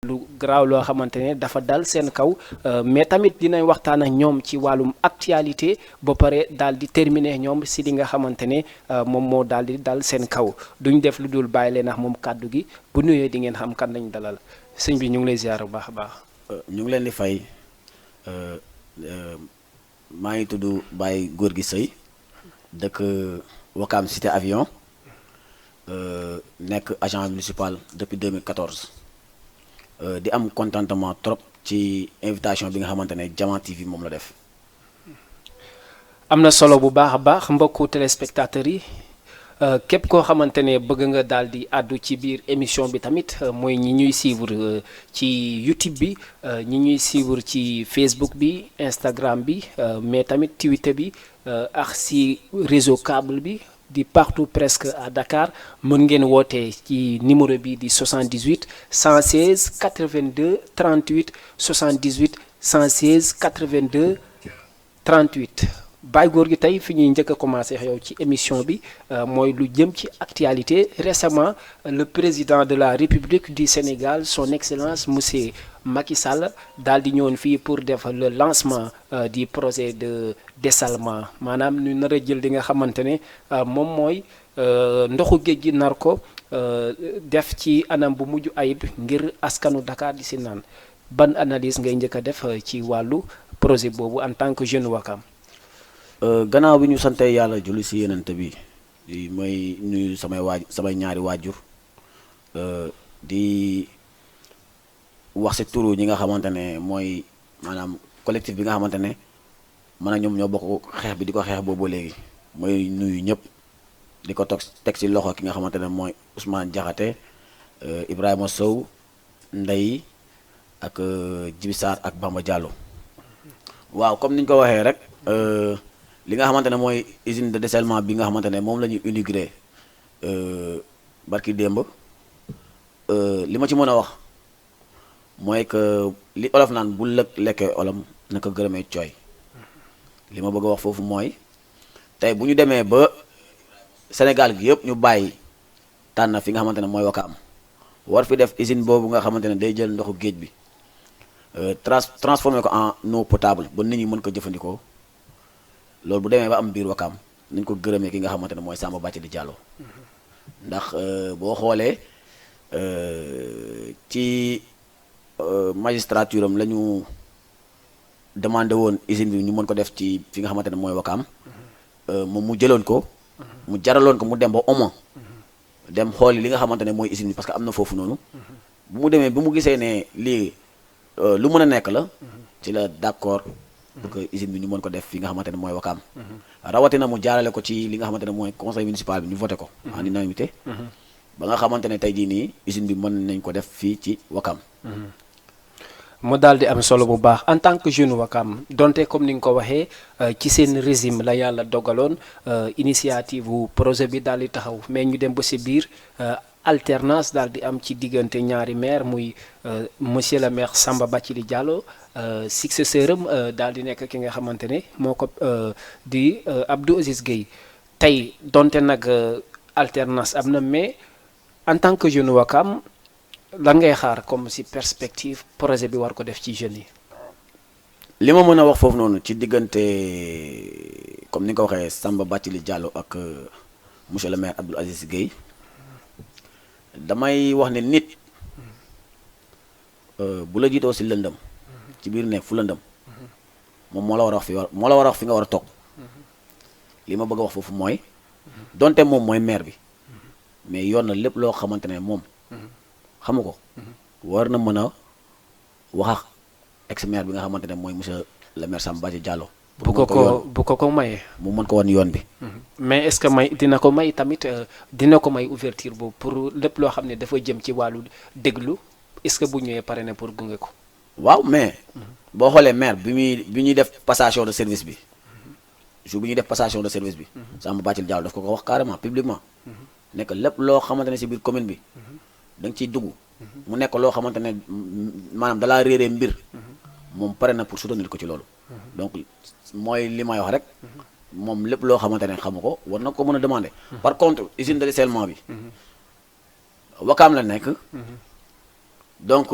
lu garaaw loo xamante ne dafa dal seen kaw mais tamit dinañ waxtaan ak ñoom ci wàllum actualité ba pare daal di terminer ñoom si li nga xamante ne moom moo daal di dal seen kaw duñ def lu dul bàyyi leen ak moom kàddu gi bu nuyee di ngeen xam kan lañ dalal sëñ bi ñu ngi lay ziar bu baax a baax. ñu ngi leen di fay maa ngi tudd Baye Gorgui Seye dëkk Ouakam cité avion nekk agent municipal depuis 2014 di am contentement trop ci invitation bi nga xamante ne Diamant TV moom la def. am na solo bu baax a baax mbokku téléspectateurs yi képp koo xamante ne bëgg nga daal di àddu ci biir émission bi tamit mooy ñi ñuy suivre ci YouTube bi ñi ñuy suivre ci Facebook bi Instagram bi mais tamit Twitter bi ak si réseau câble bi di partout presque à Dakar mën ngeen wootee ci numéro bi di 78 116 82 38 78 116 82 38. Baye Gorgui tey fi ñuy njëkk a commencé yow ci émission bi mooy lu jëm ci actualité récemment le président de la République du Sénégal son excellence monsieur Macky Sall daal di ñëwoon fii pour def le lancement du projet de dessalement maanaam ñu nar a jël li nga xamante ne moom mooy ndoxu géej gi nar ko def ci anam bu mujj ayib ngir askanu Dakar di si naan ban analyse ngay njëkk a def ci wàllu projet boobu en tant que jeune Ouakam. gannaaw bi ñu sante yàlla julli si yenente bi mooy nuyu samay ñaari waajur di wax si turu ñi nga xamante ne mooy maanaam collectif bi nga xamante ne man ak ñoom ñoo bokk xeex bi di ko xeex boobu léegi mooy nuyu ñëpp di ko teg si loxo ki nga xamante ne mooy Ousmane Diakhaté Ibrahima Sow Ndeye ak Djibi Sarr ak Bamba Diallo waaw comme niñ ko waxee rek li nga xamante ne mooy usine de dessalement bi nga xamante ne moom la ñuy inauguré barki démb li ma ci mën a wax mooy que li olof naan bu lekkee olam na ko gërëmee cooy li ma bëgg a wax foofu mooy tey bu ñu demee ba Sénégal gi yëpp ñu bàyyi tànn fi nga xamante ne mooy Ouakam war fi def usine boobu nga xamante ne day jël ndoxu géej bi transformé ko en eau potable ba nit ñi mën ko jëfandikoo. loolu bu demee ba am biir Ouakam nañ ko gërëmee ki nga xamante ne mooy Samba Bathily Diallo ndax boo xoolee ci magistrature am la ñu demandé woon usine bi ñu mën ko def ci fi nga xamante ne mooy Ouakam moom mu jëloon ko mu jaraloon ko mu dem ba Oman dem xooli li nga xamante ne mooy usine bi parce que am na foofu noonu bu mu demee bu mu gisee ne lii lu mën a nekk la ci la d'accord pour que usine bi ñu mën ko def fi nga xamante ne mooy Ouakam rawatina mu jaarale ko ci li nga xamante ne mooy conseil municipal bi ñu voté ko en unanimité ba nga xamante ne tey jii nii usine bi mën nañ ko def fii ci Ouakam mu daal di am solo bu baax en tant que jeune Ouakam donte comme ni nga ko waxee ci seen régime la yàlla dogaloon initiative bu projet bi daal di taxaw mais ñu dem ba si biir alternance daal di am ci diggante ñaari maire muy monsieur le maire Samba Bathily Diallo successeur am daal di nekk ki nga xamante ne moo ko di Abdou Aziz Gueye tey donte nag alternance am na mais en tant que jeune Ouakam lan ngay xaar comme si perspective projet bi war ko def ci jeunes yi. li ma mën a wax foofu noonu ci diggante comme ni nga ko waxee Samba Bathily Diallo ak monsieur le maire Abdou Aziz Gueye damay wax ne nit bu la jiitoo si lëndëm ci biir nekk fu lëndëm moom moo la war a wax fi nga war a toog li ma bëgg a wax foofu mooy donte moom mooy maire bi mais yoon na lépp loo xamante ne moom xamu ko war na mën a wax ak ex maire bi nga xamante ne mooy monsieur le maire Samba Bathily Diallo bu ko mayee mu mën ko wan yoon bi mais est-ce que dina ko may tamit dina ko may ouverture boobu pour lépp loo xam ne dafa jëm ci wàllu déglu est-ce que bu ñëwee pare na pour gunge ko waaw mais boo xoolee maire bi ñuy def passation de service bi jour bi ñuy def passation de service bi Samba Bathily Diallo daf ko wax carrément publiquement nekk lépp loo xamante ne si biir commune bi da nga ciy dugg mu nekk loo xamante ne maanaam dalaa réeree mbir moom pare na pour soutenir ko ci loolu donc mooy li may wax rek moom lépp loo xamante ne xamu ko war na ko mën a demander par contre usine de dessalement bi Ouakam la nekk donc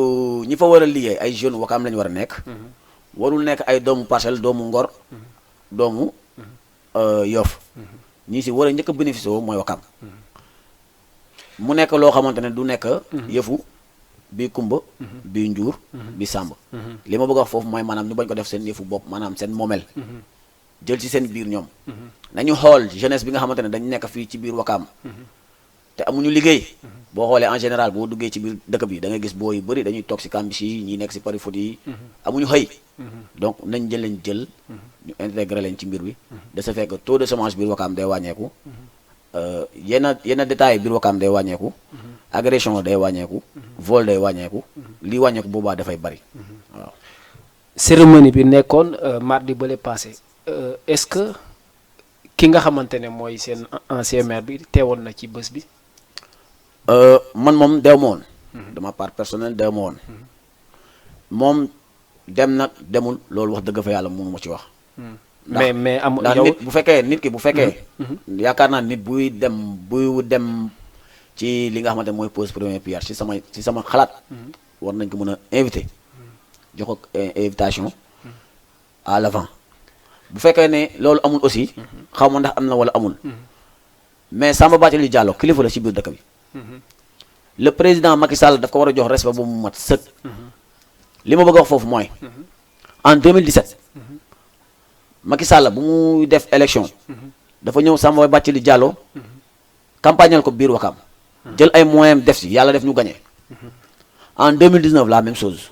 ñi fa war a liggéey ay jeunes Wakaam lañu war a nekk. warul nekk ay doomu Parcelles doomu Ngor doomu Yoff ñii si war a njëkk a bénéficié woo mooy Wakaam mu nekk loo xamante ne du nekk yëfu bii Kumba bii Njuur bii Sàmb li ma bëgg a wax foofu mooy maanaam ñu bañ ko def seen yëfu bopp maanaam seen moomel jël ci seen biir ñoom nañu xool jeunesse bi nga xamante ne dañu nekk fii ci biir Wakaam te amuñu liggéey boo xoolee en général boo duggee ci biir dëkk bi da ngay gis boo yu bëri dañuy toog si campus yi ñi nekk si pari foot yi amuñu xëy donc nañ jël ñu intégré leen ci mbir bi de ce fait que taux de chômage biir Wakaam day wàññeeku yenn détails biir Wakaam day wàññeeku agression day wàññeeku vol day wàññeeku lii wàññeeku boobaa dafay bari waaw. cérémonie bi nekkoon mardi bële passé est-ce que ki nga xamante ne mooy seen ancien maire bi teewoon na ci bés bi. man moom dew ma woon de ma part personnelle dew ma woon moom dem nag demul loolu wax dëgg fa yàlla mënu ma ci wax. mais am ndax yow nit bu fekkee yaakaar naa nit buy dem ci li nga xamante ne mooy pose première pierre ci sama xalaat war nañ ko mën a invité jox ko invitation à l'avant bu fekkee ne loolu amul aussi xaw ma ndax am na wala amul mais Samba Bathily Diallo kilifa la ci biir dëkk bi le président Macky Sall daf ko war a jox respect bu mu mat sëkk li ma bëgg a wax foofu mooy en 2017 Macky Sall bu muy def élection dafa ñëw Samba Bathily Diallo campagnal ko biir Wakaam jël ay moyens def si yàlla def ñu gagné en 2019 la même chose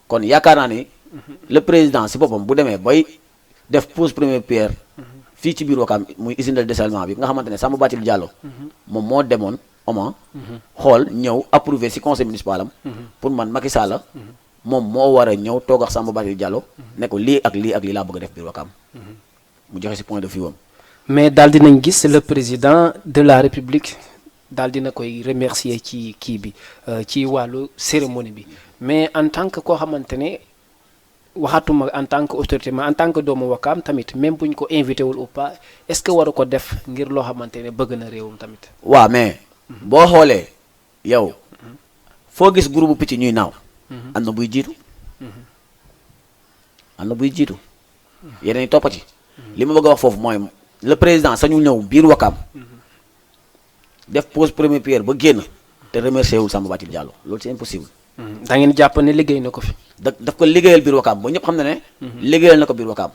kon yaakaar naa ni le président si boppam bu demee bay def pose première pierre fii ci biir Wakaam muy usine de dessalement bi nga xamante ne Samba Bathily Diallo moom moo demoon Oman xool ñëw approuvé si conseil municipal am pour man Macky Sall moom moo war a ñëw toog ak Samba Bathily Diallo ne ko lii ak lii ak lii laa bëgg a def biir Wakaam mu joxe si point de vue am. mais daal dinañ gis le président de la république daal dina koy remercier ci kii bi ci wàllu cérémonie bi mais en tant que koo xamante ne waxatuma en tant que autorité mais en tant que doomu Wakaam tamit même buñ ko invité wul ou pas est-ce que waru ko def ngir loo xamante ne bëgg na réewum tamit. waaw mais boo xoolee yow foo gis groupe bu picc ñuy naaw am na buy jiitu yeneen toppa ci li ma bëgg a wax foofu mooy le président sañu ñëw biir Wakaam def pose première pierre ba génn te remercier wul Samba Bathily Diallo loolu c'est impossible. da ngeen jàpp ne liggéey na ko fi. daf ko liggéeyal biir Wakaam ba ñëpp xam na ne liggéeyal na ko biir Wakaam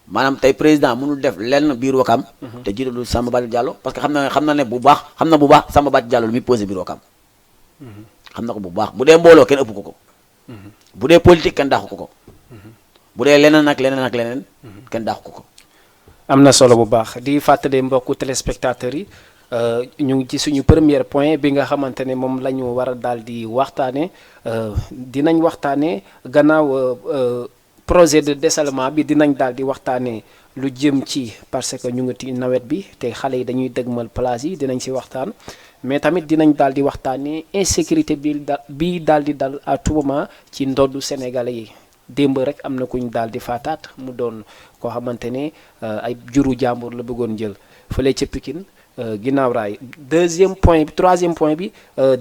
maanaam tey président mënul def lenn biir Wakaam te jiitalul Samba Bathily Diallo parce que xam na ne bu baax Samba Bathily Diallo lu muy posé biir Wakaam xam na ko bu baax bu dee mbooloo kenn ëpp ko bu dee politique kenn dàqu ko bu dee leneen ak leneen kenn dàqu ko. am na solo bu baax di fàttali mbokku téléspectateurs yi ñu ngi ci suñu premier point bi nga xamante ne moom la ñu war a daal di waxtaane dinañ waxtaane gannaaw projet de dessalement bi dinañ daal di waxtaane lu jëm ci parce que ñu ngi ci nawet bi te xale yi dañuy dëgmal plage yi dinañ ci waxtaan mais tamit dinañ daal di waxtaane insécurité bi daal di dal à tout moment ci ndoddu sénégalais yi démb rek am na kuñ daal di faataat mu doon koo xamante ne ay juru jàmbur la bëggoon jël fële ca Pikine ginnaaw raay troisième point bi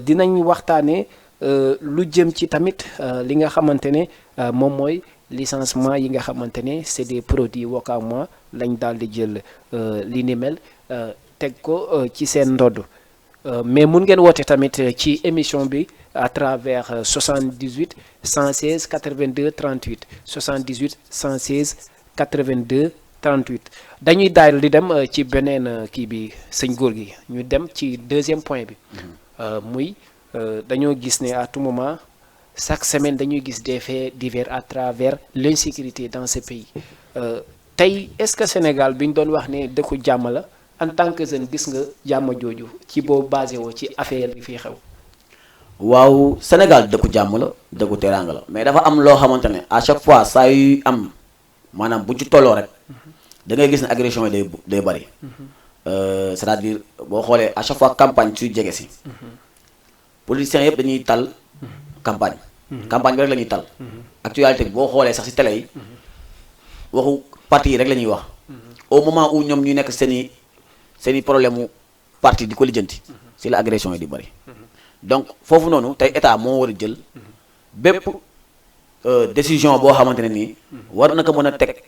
dinañ waxtaanee lu jëm ci tamit li nga xamante ne moom mooy licenciement yi nga xamante ne c'est des produits Wakamois lañ daal di jël li ni mel teg ko ci seen ndodd mais mun ngeen woote tamit ci émission bi à travers 78 116 82 38 78 116 82 38 dañuy daal di dem ci beneen kii bi sëñ góor gi ñu dem ci deuxième point bi muy dañoo gis ne à tout moment chaque semaine dañuy gis des faits divers à travers l'insécurité dans ce pays tey est-ce que Sénégal bi ñu doon wax ne dëkku jàmm la en tant que jeune gis nga jàmm jooju ci boo basé woo ci affaire yi fii xew. waaw Sénégal dëkku jàmm la dëkku teraanga la mais dafa am loo xamante ne à chaque fois saa yu am maanaam bu ci tolloo rek da ngay gis ne agression yi day bari c'est-à-dire boo xoolee à chaque fois campagne suy jege si politiciens yëpp dañuy tal campagne bi rek la ñuy tal actualité bi boo xoolee sax ci télé yi waxu parti yi rek la ñuy wax au moment où ñoom ñu nekk seeni problème mu parti di ko lijjanti ci la agression yi di bari donc foofu noonu tey état moo war a jël bépp décision boo xamante ne nii war na ko mën a teg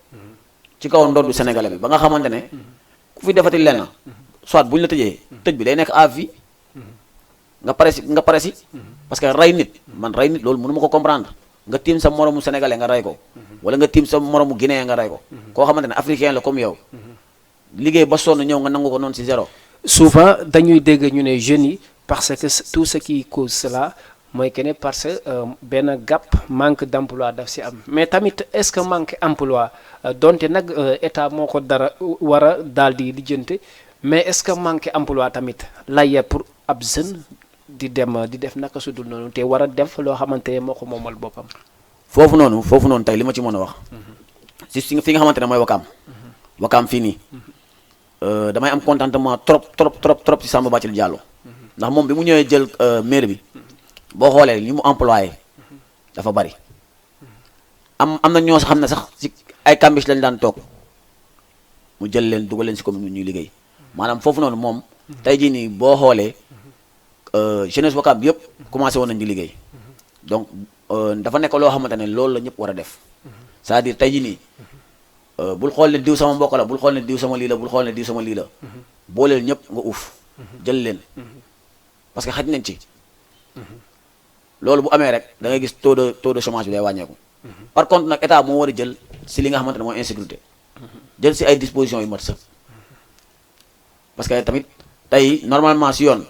ci kaw ndoddu sénégalais bi ba nga xamante ne ku fi defati lenn soit bu ñu la tëjee tëj bi day nekk à vie nga pare si parce que rey nit loolu mënu ma ko comprendre nga tiim sa moromu sénégalais nga rey ko wala nga tiim sa moromu guinéen nga rey ko koo xamante ne africain la comme yow liggéey ba sonn ñëw nga nangu ko noonu si zéro. souvent dañuy dégg ñu ne jeunes yi parce que tout ce qui cause cela mooy que ne parce que benn gap manque d'emploi daf si am mais tamit est-ce que manque emploi donte nag état moo ko dara war a daal di lijjante mais est-ce que manque emploi tamit lay pour ab jeune di def naka su dul noonu te war a def loo xamante ne moo ko moomal boppam. foofu noonu tey li ma ci mën a wax. si fi nga xamante ne mooy Wakaam fii nii damay am contentement trop ci Samba Bathily Diallo ndax moom bi mu ñëwee jël maire bi boo xoolee li mu employé dafa bari am na ñoo xam ne sax ci ay kambis lañ daan toog mu jël leen dugal leen ci commune ñuy liggéey maanaam foofu noonu moom tey jii nii boo xoolee jeunesse Wakaam bi yëpp commencé woon nañ di liggéey donc dafa nekk loo xamante ne loolu la ñëpp war a def c'est-à-dire tey jii nii bul xool ne diw sama mbokk la bul xool ne diw sama lii la bul xool ne diw sama lii la booleel ñëpp nga uuf jël leen parce que xaj nañ ci loolu bu amee rek da ngay gis taux de chômage bi day wàññeeku par contre nag état moo war a jël si li nga xamante ne mooy insécurité jël si ay dispositions yu mat sëkk parce que tamit tey normalement si yoon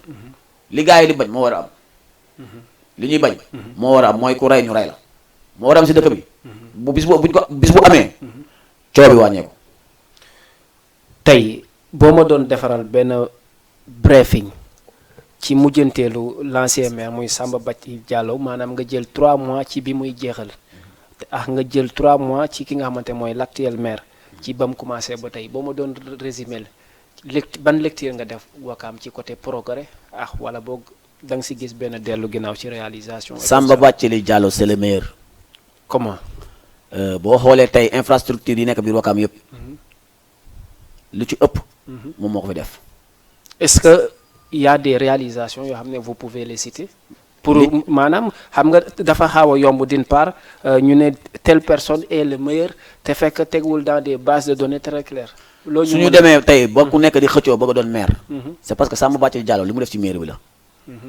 li gars yi di bañ moo war a am li ñuy bañ moo war a am mooy ku rey ñu rey la moo war a am si dëkk bi bu bis bu amee coow bi wàññeeku. tey boo ma doon defaral benn briefing ci mujjanteelu l'ancien maire muy Samba Bathily Diallo maanaam nga jël 3 mois ci bi muy jeexal nga jël 3 mois ci ki nga xamante mooy l'actuel maire ci ba mu commencé ba tey boo ma doon résumer ban lecture nga def Wakaam ci côté progrès wala boog da nga si gis benn dellu ginnaaw ci réalisation. Samba Bathily Diallo c'est le meilleur. comment. boo xoolee tey infrastructure yi nekk biir Wakaam yëpp lu ci ëpp moom moo ko fi def. est-ce que il y a des réalisations yoo xam ne vous pouvez les citer pour maanaam xam nga dafa xaw a yomb d'une part ñu ne telle personne est le meilleur te fekk tegwul dans des bases de données très claires. loolu su ñu demee tey ba ku nekk di xëccoo bëgg a doon maire. c'est parce que Samba Bathily Diallo li mu def ci maire bi la.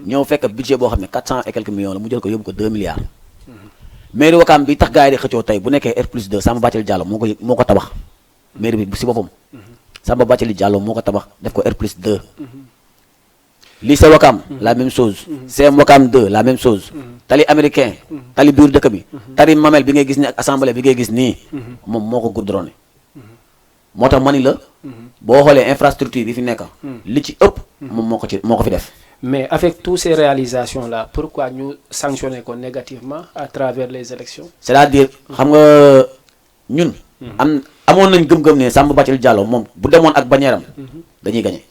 ñëw fekk budget boo xam ne 400 et quelques millions la mu jël ko yóbbu ko 2 milliards. mairie Wakaam bi tax gars yi di xëccoo tey bu nekkee R+2 Samba Bathily Diallo moo ko tabax mairie bi si boppam Samba Bathily Diallo moo ko tabax def ko R+2 lycée Wakaam la même chose CM Wakaam 2 la même chose tali américain tali biir dëkk bi tali mamel bi ngay gis nii ak assemblée bi ngay gis nii moom moo ko goudronné moo tax ma ni la boo xoolee infrastructure yi fi nekk li ci ëpp moom moo ko fi def. mais avec toutes ces réalisations là pourquoi ñu sanctionner ko négativement à travers les élections. c'est-à-dire xam nga ñun. amoon nañ gëm-gëm ne Samba Bathily Diallo moom bu demoon ak bannièram dañuy gagné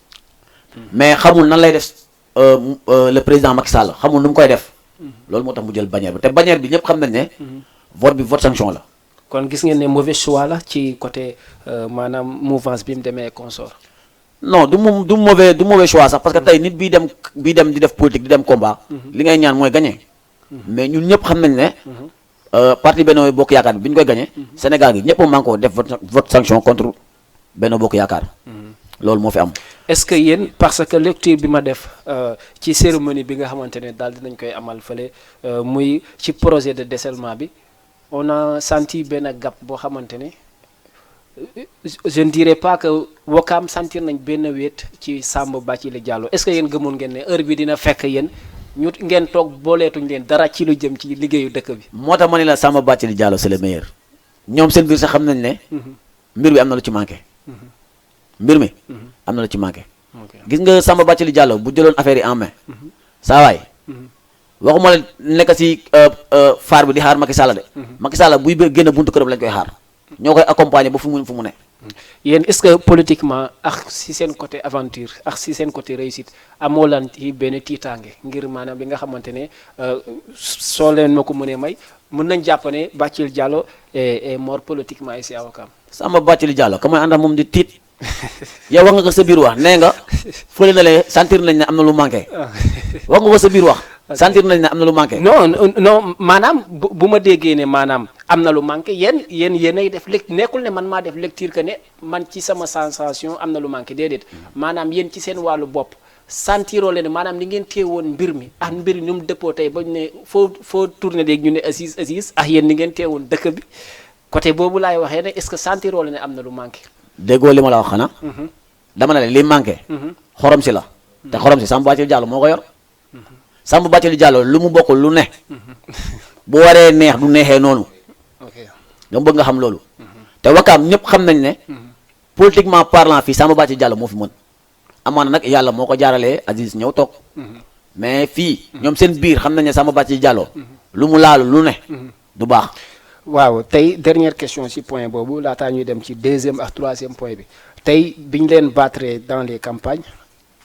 mais xamul nan lay def le président Macky Sall xamul nu mu koy def loolu moo tax mu jël bannière bi te bannière bi ñëpp xam nañ ne vote bi vote sanction la. kon gis ngeen ne mauvais choix la ci côté maanaam mouvance bi mu demee consort. non du mauvais choix sax parce que tey nit bii dem di def politique di dem combat. li ngay ñaan mooy gagné. mais ñun ñëpp xam nañ ne. parti Benno Bokk Yaakaar bi ñu koy gagné. Sénégal gi ñëpp a def vote sanction contre Benno Bokk Yaakaar. loolu moo fi am. est-ce que yéen parce que lecture bi ma def ci cérémonie bi nga xamante ne daal dinañ koy amal fële muy ci projet de dessalement bi on a senti benn gap boo xamante ne. je ne dirais pas que Wakaam sentir nañ benn wéet ci Samba Bathily Diallo est-ce que yéen gëmoon ngeen ne heure bi dina fekk yéen ñu ngeen toog booleetuñ leen dara ci lu jëm ci liggéeyu dëkk bi. moo tax ma ne la Samba Bathily Diallo c'est le meilleur ñoom seen biir sax xam nañ ne. mbir bi am na lu ci manqué. mbir mi am na lu ci manqué. gis nga Samba Bathily Diallo bu jëloon affaire yi en main. saa waay. waxuma la nekk si phare bi di xaar Macky Sall de. Macky Sall buy génn buntu këram lañ koy xaar. ñoo koy accompagner ba fu mu ne. yéen est-ce que politiquement ak si seen côté aventure ak si seen côté réussite amoo lan ci benn tiitaange ngir maanaam li nga xamante ne soo leen ma ko mënee may mën nañ jàpp ne Bathily Diallo est mort politiquement ici à Wakaam. Samba Bathily Diallo ka may ànd ak moom di tiit yow wax nga ko sa biir wax nee nga fële na lee sentir nañ ne am na lu manqué wax nga ko sa biir wax sentir nañ ne am na lu manqué. non maanaam bu ma déggee ne maanaam am na lu manqué yéenay def nekkul ne man maa def lecture que ne man ci sama sensation am na lu manqué déedéet maanaam yéen ci seen wàllu bopp sentiroo leen maanaam ni ngeen teewoon mbir mi mbir mi nu mu dëppoo tey ba ñu ne foo tourné léegi ñu ne assise yéen ni ngeen teewoon dëkk bi côté boobu laay waxee ne est-ce que sentiroo leen ne am na lu manqué. déggoo li ma la wax xanaa. dama ne la li manqué. xorom si la. te xorom si Samba Bathily Diallo moo ko yor. Samba Bathily Diallo lu mu bokkul lu ne. bu waree neex du neexee noonu. dama bëgg nga xam loolu. te Wakaam ñëpp xam nañ ne. politiquement parlant fii Samba Bathily Diallo moo fi mën. amaana nag yàlla moo ko jaaralee Aziz ñëw toog. mais fii ñoom seen biir xam nañ ne Samba Bathily Diallo. lu mu laalu lu ne. du baax. waaw tey dernière question ci point boobu laataa ñuy dem ci deuxième ak troisième point bi tey bi ñu leen battre dans les campagnes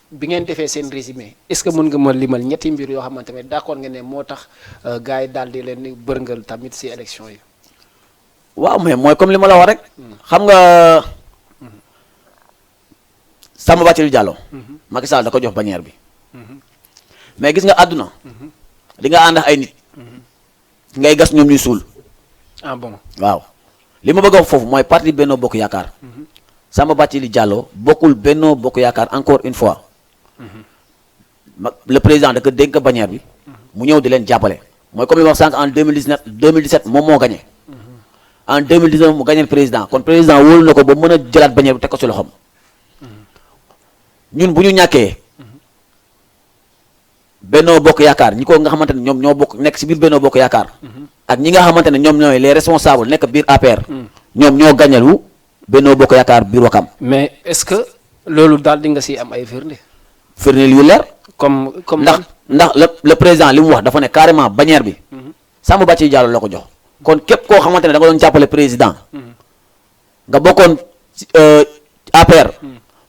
bi ngeen defee seen résumé est-ce que mën nga ma limal ñetti mbir yoo xamante ne d'accord nga ne moo tax gars yi daal di leen bërngal tamit ci élection yi. waaw mais mooy comme li ma la wax rek. xam nga Samba Bathily Diallo. Macky Sall da ko jox bannière bi. mais gis nga àdduna. di nga ànd ak ay nit. ngay gas ñoom ñuy suul. ah bon waaw li ma bëgg a wax foofu mooy parti Benno Bokk Yaakaar. Samba Bathily Diallo bokkul Benno Bokk Yaakaar encore une fois. le président da ko dénk bannière bi. mu ñëw di leen jàppale. mooy comme li ma wax sànq en 2017 moom moo gagné. en 2019 mu gagné président kon président wóolu na ko ba mën a jëlaat bannière bi teg ko ci loxoom. ñun bu ñu ñàkkee. Benno Bokk Yaakaar ñi ko nga xamante ne ñoom ñoo bokk nekk ci biir Benno Bokk Yaakaar. ak ñi nga xamante ne ñoom ñooy les responsables nekk biir APR. ñoom ñoo gañalu Benno Bokk Yaakaar biir Wakam. mais est-ce que loolu daal di nga ci am ay firnde. firnde yu leer. comme ndax le président li mu wax dafa ne carrément bannière bi. Samba Bathily Diallo la ko jox. kon képp koo xamante ne da nga doon jàppale président. nga bokkoon ci APR.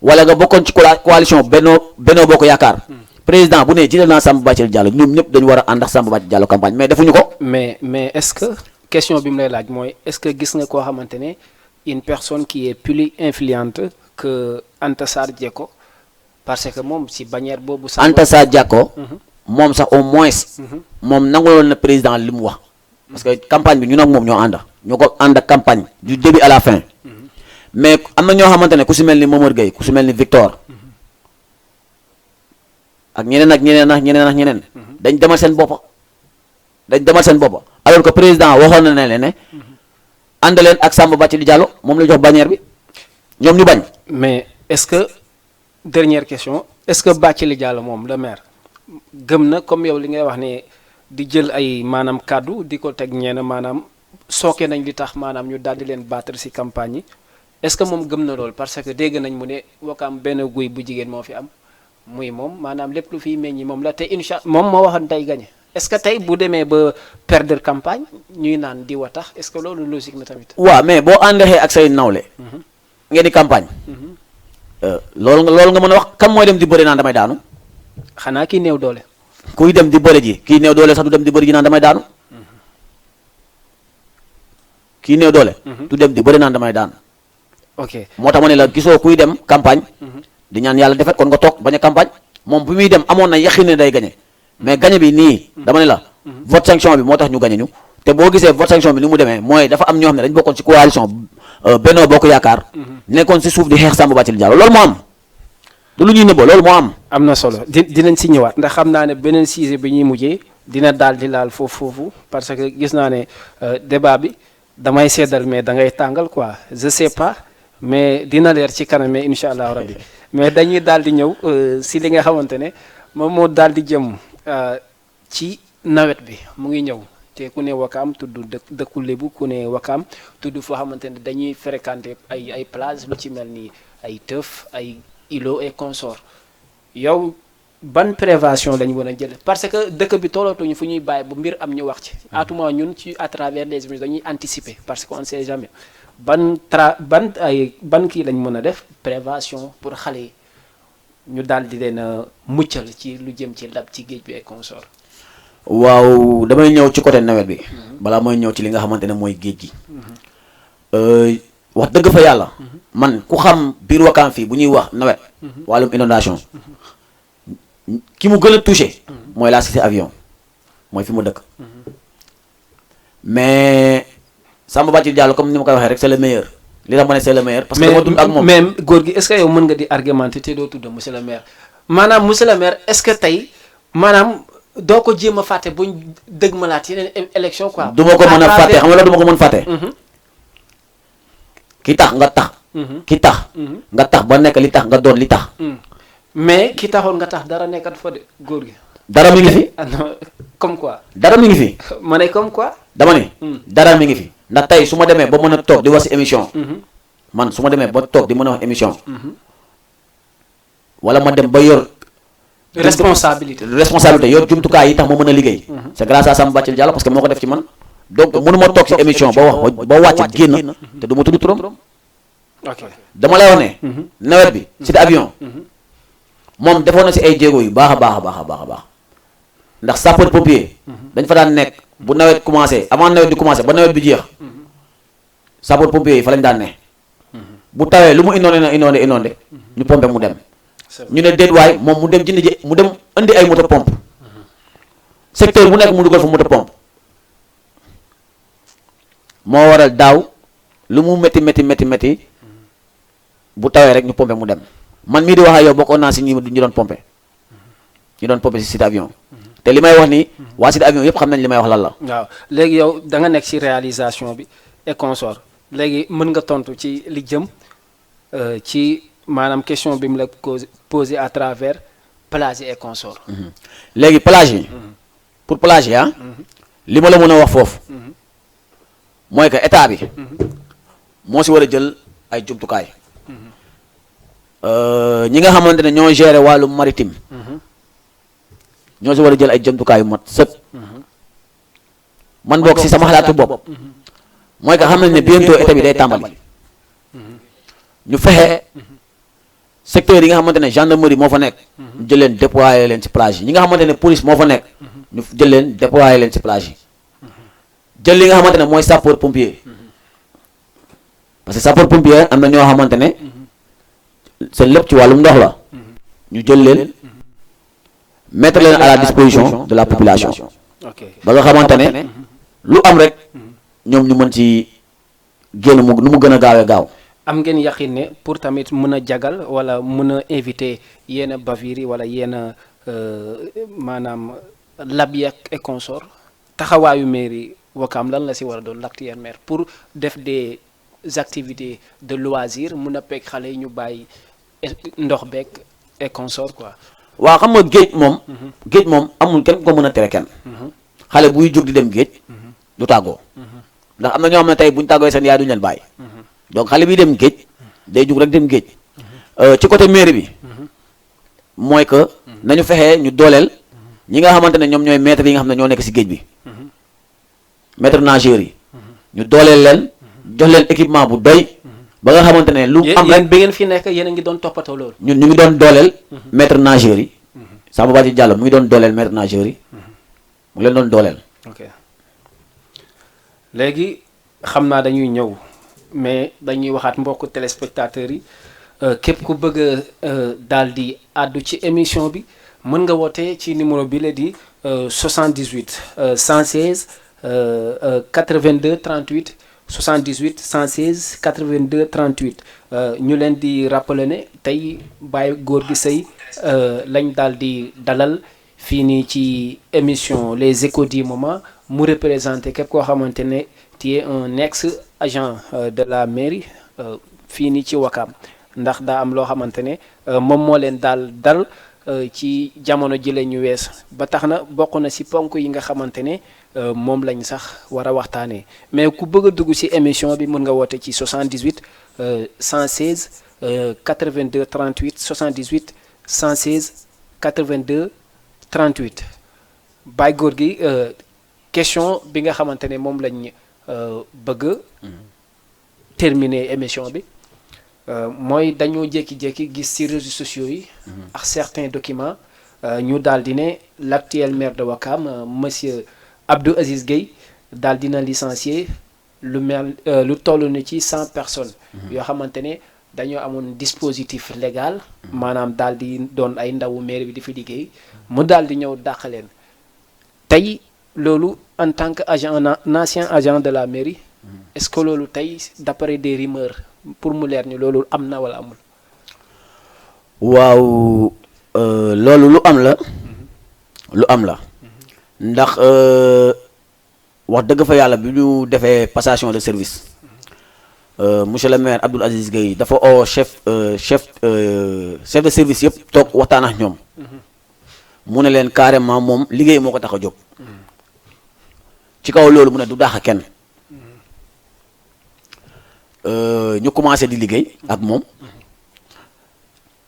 wala nga bokkoon ci coalition Benno Bokk Yaakaar. président bu ne jëlee naa Samba Bathily Diallo ñoom ñëpp dañu war a ànd ak Samba Bathily Diallo campagne mais defuñu ko. mais est-ce que question bi mu lay laaj mooy est-ce que gis nga koo xamante ne une personne qui est plus influente que Anta Sarr Dieko parce que moom si bannière boobu. Anta Sarr Dieko. moom sax au moins. moom nanguloon na président li mu wax. parce que campagne bi ñun ak moom ñoo ànd. ñoo ko ànd ak campagne du début à la fin. mais am na ñoo xamante ne ku si mel ni Momar Gueye ku si mel ni Victor. ak ñeneen. dañ demal seen bopp. alors que président waxoon na ne leen ne. ànd leen ak Samba Bathily Diallo moom la jox bannière bi ñoom ñu bañ. mais est-ce que dernière question est-ce que Bathily Diallo moom le maire gëm na comme yow li ngay wax ne di jël ay maanaam kàddu di ko teg ñeena maanaam sooke nañ li tax maanaam ñu daal di leen battre ci campagne yi est-ce que moom gëm na loolu parce que dégg nañ mu ne Wakam benn guy bu jigéen moo fi am. muy moom maanaam lépp lu fiy meññi moom la te incha moom moo waxoon tey gagné est-ce que tey bu demee ba perdre campagne ñuy naan di wa tax est-ce que loolu logique na tamit. waaw mais boo àndexee ak say nawle. ngeen di campagne. loolu nga mën a wax kam mooy dem di bëri naan damay daanu. xanaa kii néew doole. kuy dem di bëri ji kii néew doole sax du dem di bëri ji naan damay daanu. kii néew doole. du dem di bëri naan damay daanu. ok moo tax ma ne la gisoo kuy dem campagne. di ñaan yàlla defet kon nga toog bañ a campagne moom bu muy dem amoon na yaqin ne day gagné mais gagné bi nii dama ne la vote sanction bi moo tax ñu gagné ñu te boo gisee vote sanction bi ni mu demee mooy dafa am ñoo xam ne dañ bokkoon ci coalition Benno Bokk Yaakaar nekkoon ci suuf di xeex Samba Bathily Diallo loolu moo am du lu ñuy nëbba loolu moo am. am na solo dinañ ci ñëwaat ndax xam naa ne beneen sujet bi ñuy mujjee dina daal di laal foofu parce que gis naa ne débat bi damay seddal mais da ngay tàngal quoi je sais pas mais dina leer ci kanam mais incha allah rabbi mais dañuy daal di ñëw si li nga xamante ne moom moo daal di jëm ci nawet bi mu ngi ñëw te ku ne Wakam tudd dëkku Lébu ku ne Wakam tudd foo xamante ne dañuy fréquenter ay plage lu ci mel ni ay Teuf ay Ilo et consort yow ban prévention lañ war a jël parce que dëkk bi tollatuñu fu ñuy bàyyi bu mbir am ñu wax ci atuma ñun ci à travers les émissions dañuy anticiper parce que on ne sait jamais ban kii lañ mën a def prévention pour xale yi ñu daal di leen a muccal ci lu jëm ci lab ci géej bi ay consort. waaw damay ñëw ci côté nawet bi. balaa mooy ñëw ci li nga xamante ne mooy géej gi. wax dëgg fa yàlla. man ku xam biir Wakam fii bu ñuy wax nawet. wàllum inondation ki mu gën a touché. mooy la cité avion. mooy fi ma dëkk mais Samba Bathily Diallo comme ni ma koy waxee rek c'est le meilleur li tax ma ne c'est le meilleur parce que dama dund ak moom mais góor gi est-ce que yow mën nga di argumenter te doo tudd monsieur le maire maanaam monsieur le maire est-ce que tey maanaam doo ko jéem a fàtte buñ dëgg malaat yeneen élection quoi. du ma ko mën a fàtte xam nga loolu du ma ko mën fàtte ki tax nga tax ki tax nga tax ba nekk li tax nga doon li tax mais ki taxoon nga tax dara nekkat fa de góor gi. dara mi ngi fi ah non comme quoi. dara mi ngi fi ma ne comme quoi. dama ne dara mi ngi fi ndax tey su ma demee ba mën a toog di wax si émission man su ma demee ba toog di mën a wax émission wala ma dem ba yor responsabilité yor jumtukaay yi tax ma mën a liggéey c'est grâce à Samba Bathily Diallo parce que moo ko def ci man donc mënu ma toog si émission ba wax ba wàcc génn te du ma tudd turam ok dama lay wax ne nawet bi Cité Avion moom defoon na si ay jéego yu baax a baax a baax a baax a baax ndax sapeur pompier dañ fa daan nekk bu nawet commencé avant nawet di commencé ba nawet bi jeex sapeur pompier yi fa lañ daan ne bu tawee lu mu inondé ñu pompé mu dem ñu ne déet waay moom mu dem jënd ji mu dem indi ay moto pompe secteur bu nekk mu dugal fa moto pompe moo waral daaw lu mu métti bu tawee rek ñu pompé mu dem man mii di wax ak yow bokkoon naa si ñu doon pompé si Cité Avion te li may wax nii waa Cité Avion yëpp xam nañ li may wax lan la. waaw léegi yow da nga nekk ci réalisation bi et consort léegi mën nga tontu ci li jëm ci maanaam question bi mu la posé à travers plage et consort. léegi plage yi pour plage yi li ma la mën a wax foofu mooy que état bi moo si war a jël ay jumtukaay ñi nga xamante ne ñoo gérer wàllu maritime ñoo si war a jël ay jumtukaay yu mat sëpp man bokk si sama xalaatu bopp mooy que xam nañ ne bientôt été bi day tàmbali ñu fexe secteur yi nga xamante ne gendarmerie moo fa nekk ñu jël leen déployer leen ci plage yi ñi nga xamante ne police moo fa nekk ñu jël leen déployer leen ci plage yi jël li nga xamante ne mooy sapeur pompier parce que sapeur pompier am na ñoo xamante ne seen lépp ci wàllum ndox la ñu jël leen mettre leen à la disposition de la population ba nga xamante ne lu am rek ñoom ñu mën ci génn mu nu mu gën a gaawee gaaw. am ngeen yaqin ne pour tamit mën a jagal wala mën a éviter yenn bavures yi wala yenn maanaam lab yi et consort taxawaayu mairie Ouakam lan la si war a doon l'actuel maire pour def des activités de loisir mën a peeg xale yi ñu bàyyi ndox beeg et consort quoi. waaw xam nga géej moom amul kenn ko mën a tere kenn xale buy jóg di dem géej du tàggoo ndax am na ñoo xam ne tey buñ tàggoo seen yaay duñu leen bàyyi donc xale bi dem géej day jóg rek dem géej ci côté mairie bi mooy que nañu fexee ñu dooleel ñi nga xamante ne ñoom ñooy maître yi nga xam ne ñoo nekk si géej bi maître nageurs yi ñu dooleel leen jox leen équipement bu doy ba nga xamante ne lu am rek bi ngeen fi nekk yéen a ngi doon toppatoo loolu. ñun ñu ngi doon dooleel maître nageurs yi Samba Bathily Diallo mu ngi doon dooleel maître nageurs yi mu leen doon dooleel. ok léegi xam naa dañuy ñëw mais dañuy waxaat mbokku téléspectateurs yi képp ku bëgg a daal di àddu ci émission bi mën nga woote ci numéro bi la di 78 116 82 38 78 116 82 38 ñu leen di rappeler ne tey Baye Gorgui Seye lañ daal di dalal fii nii ci émission les échos du moment mu représenté képp koo xamante ne tu es un ex agent de la mairie fii nii ci Ouakam ndax daa am loo xamante ne moom moo leen daal dal ci jamono ji la ñu wees ba tax na bokk na si ponk yi nga xamante ne moom lañ sax war a waxtaanee mais ku bëgg a dugg si émission bi mën nga woote ci 78 116 82 38 78 116 82 38 Baye Gorgui question bi nga xamante ne moom lañ bëgg terminer émission bi mooy dañoo jékki-jékki gis ci réseaux sociaux yi ak certains documents ñu daal di ne l'actuel maire de Ouakam monsieur Abdou Aziz Gueye daal dina licencier lu toll na ci 100 personnes yoo xamante ne dañoo amoon dispositif légal maanaam daal di doon ay ndawu maire bi di fi liggéey mu daal di ñëw dàq leen tey loolu en tant que agent un ancien agent de la mairie est-ce que loolu tey d'après des rumeurs pour mu leer ñu loolu am na wala amul. waaw loolu lu am la. lu am la. ndax wax dëgg fa yàlla bi ñu defee passation de service monsieur le maire Abdoul Aziz Gueye dafa oo chef de service yëpp toog waxtaan ak ñoom. mu ne leen carrément moom liggéey moo ko tax a jóg. ci kaw loolu mu ne du daax a kenn. ñu commencé di liggéey ak moom.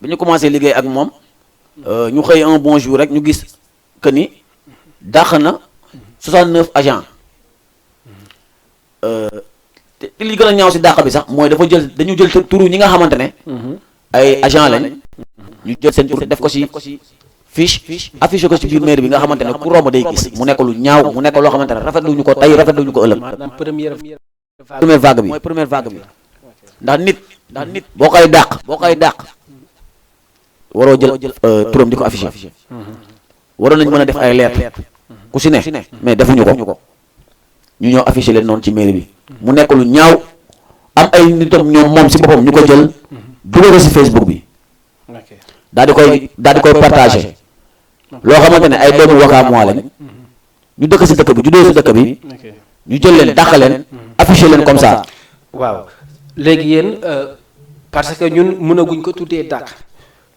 bi ñu commencé liggéey ak moom. ñu xëy un bon jour rek ñu gis que ni dàq na 69 agents. te li gën a ñaaw si dàq bi sax mooy dañu jël turu ñi nga xamante ne. ay agents lañ. ñu jël seen tur def ko si fiche affiché ko si biir mairie bi nga xamante ne ku romb day gis mu nekk lu ñaaw mu nekk loo xamante ne rafetlu ñu ko tey rafetlu ñu ko ëllëg. première vague bi mooy première vague bi. ndax nit boo koy dàq waroo jël turam di ko affiché. waroon nañu mën a def ay lettre ku si ne mais defuñu ko ñu ñëw affiché leen noonu ci mairie bi mu nekk lu ñaaw am ay nitam ñoom moom si boppam ñu ko jël dugal ko si Facebook bi daal di koy partagé loo xamante ne ay doomu Wakaam waa lañ ñu dëkk si dëkk bi juddoo si dëkk bi ñu jël leen dàq leen affiché leen comme ça. waaw léegi yéen parce que ñun mënaguñ ko tuddee dàq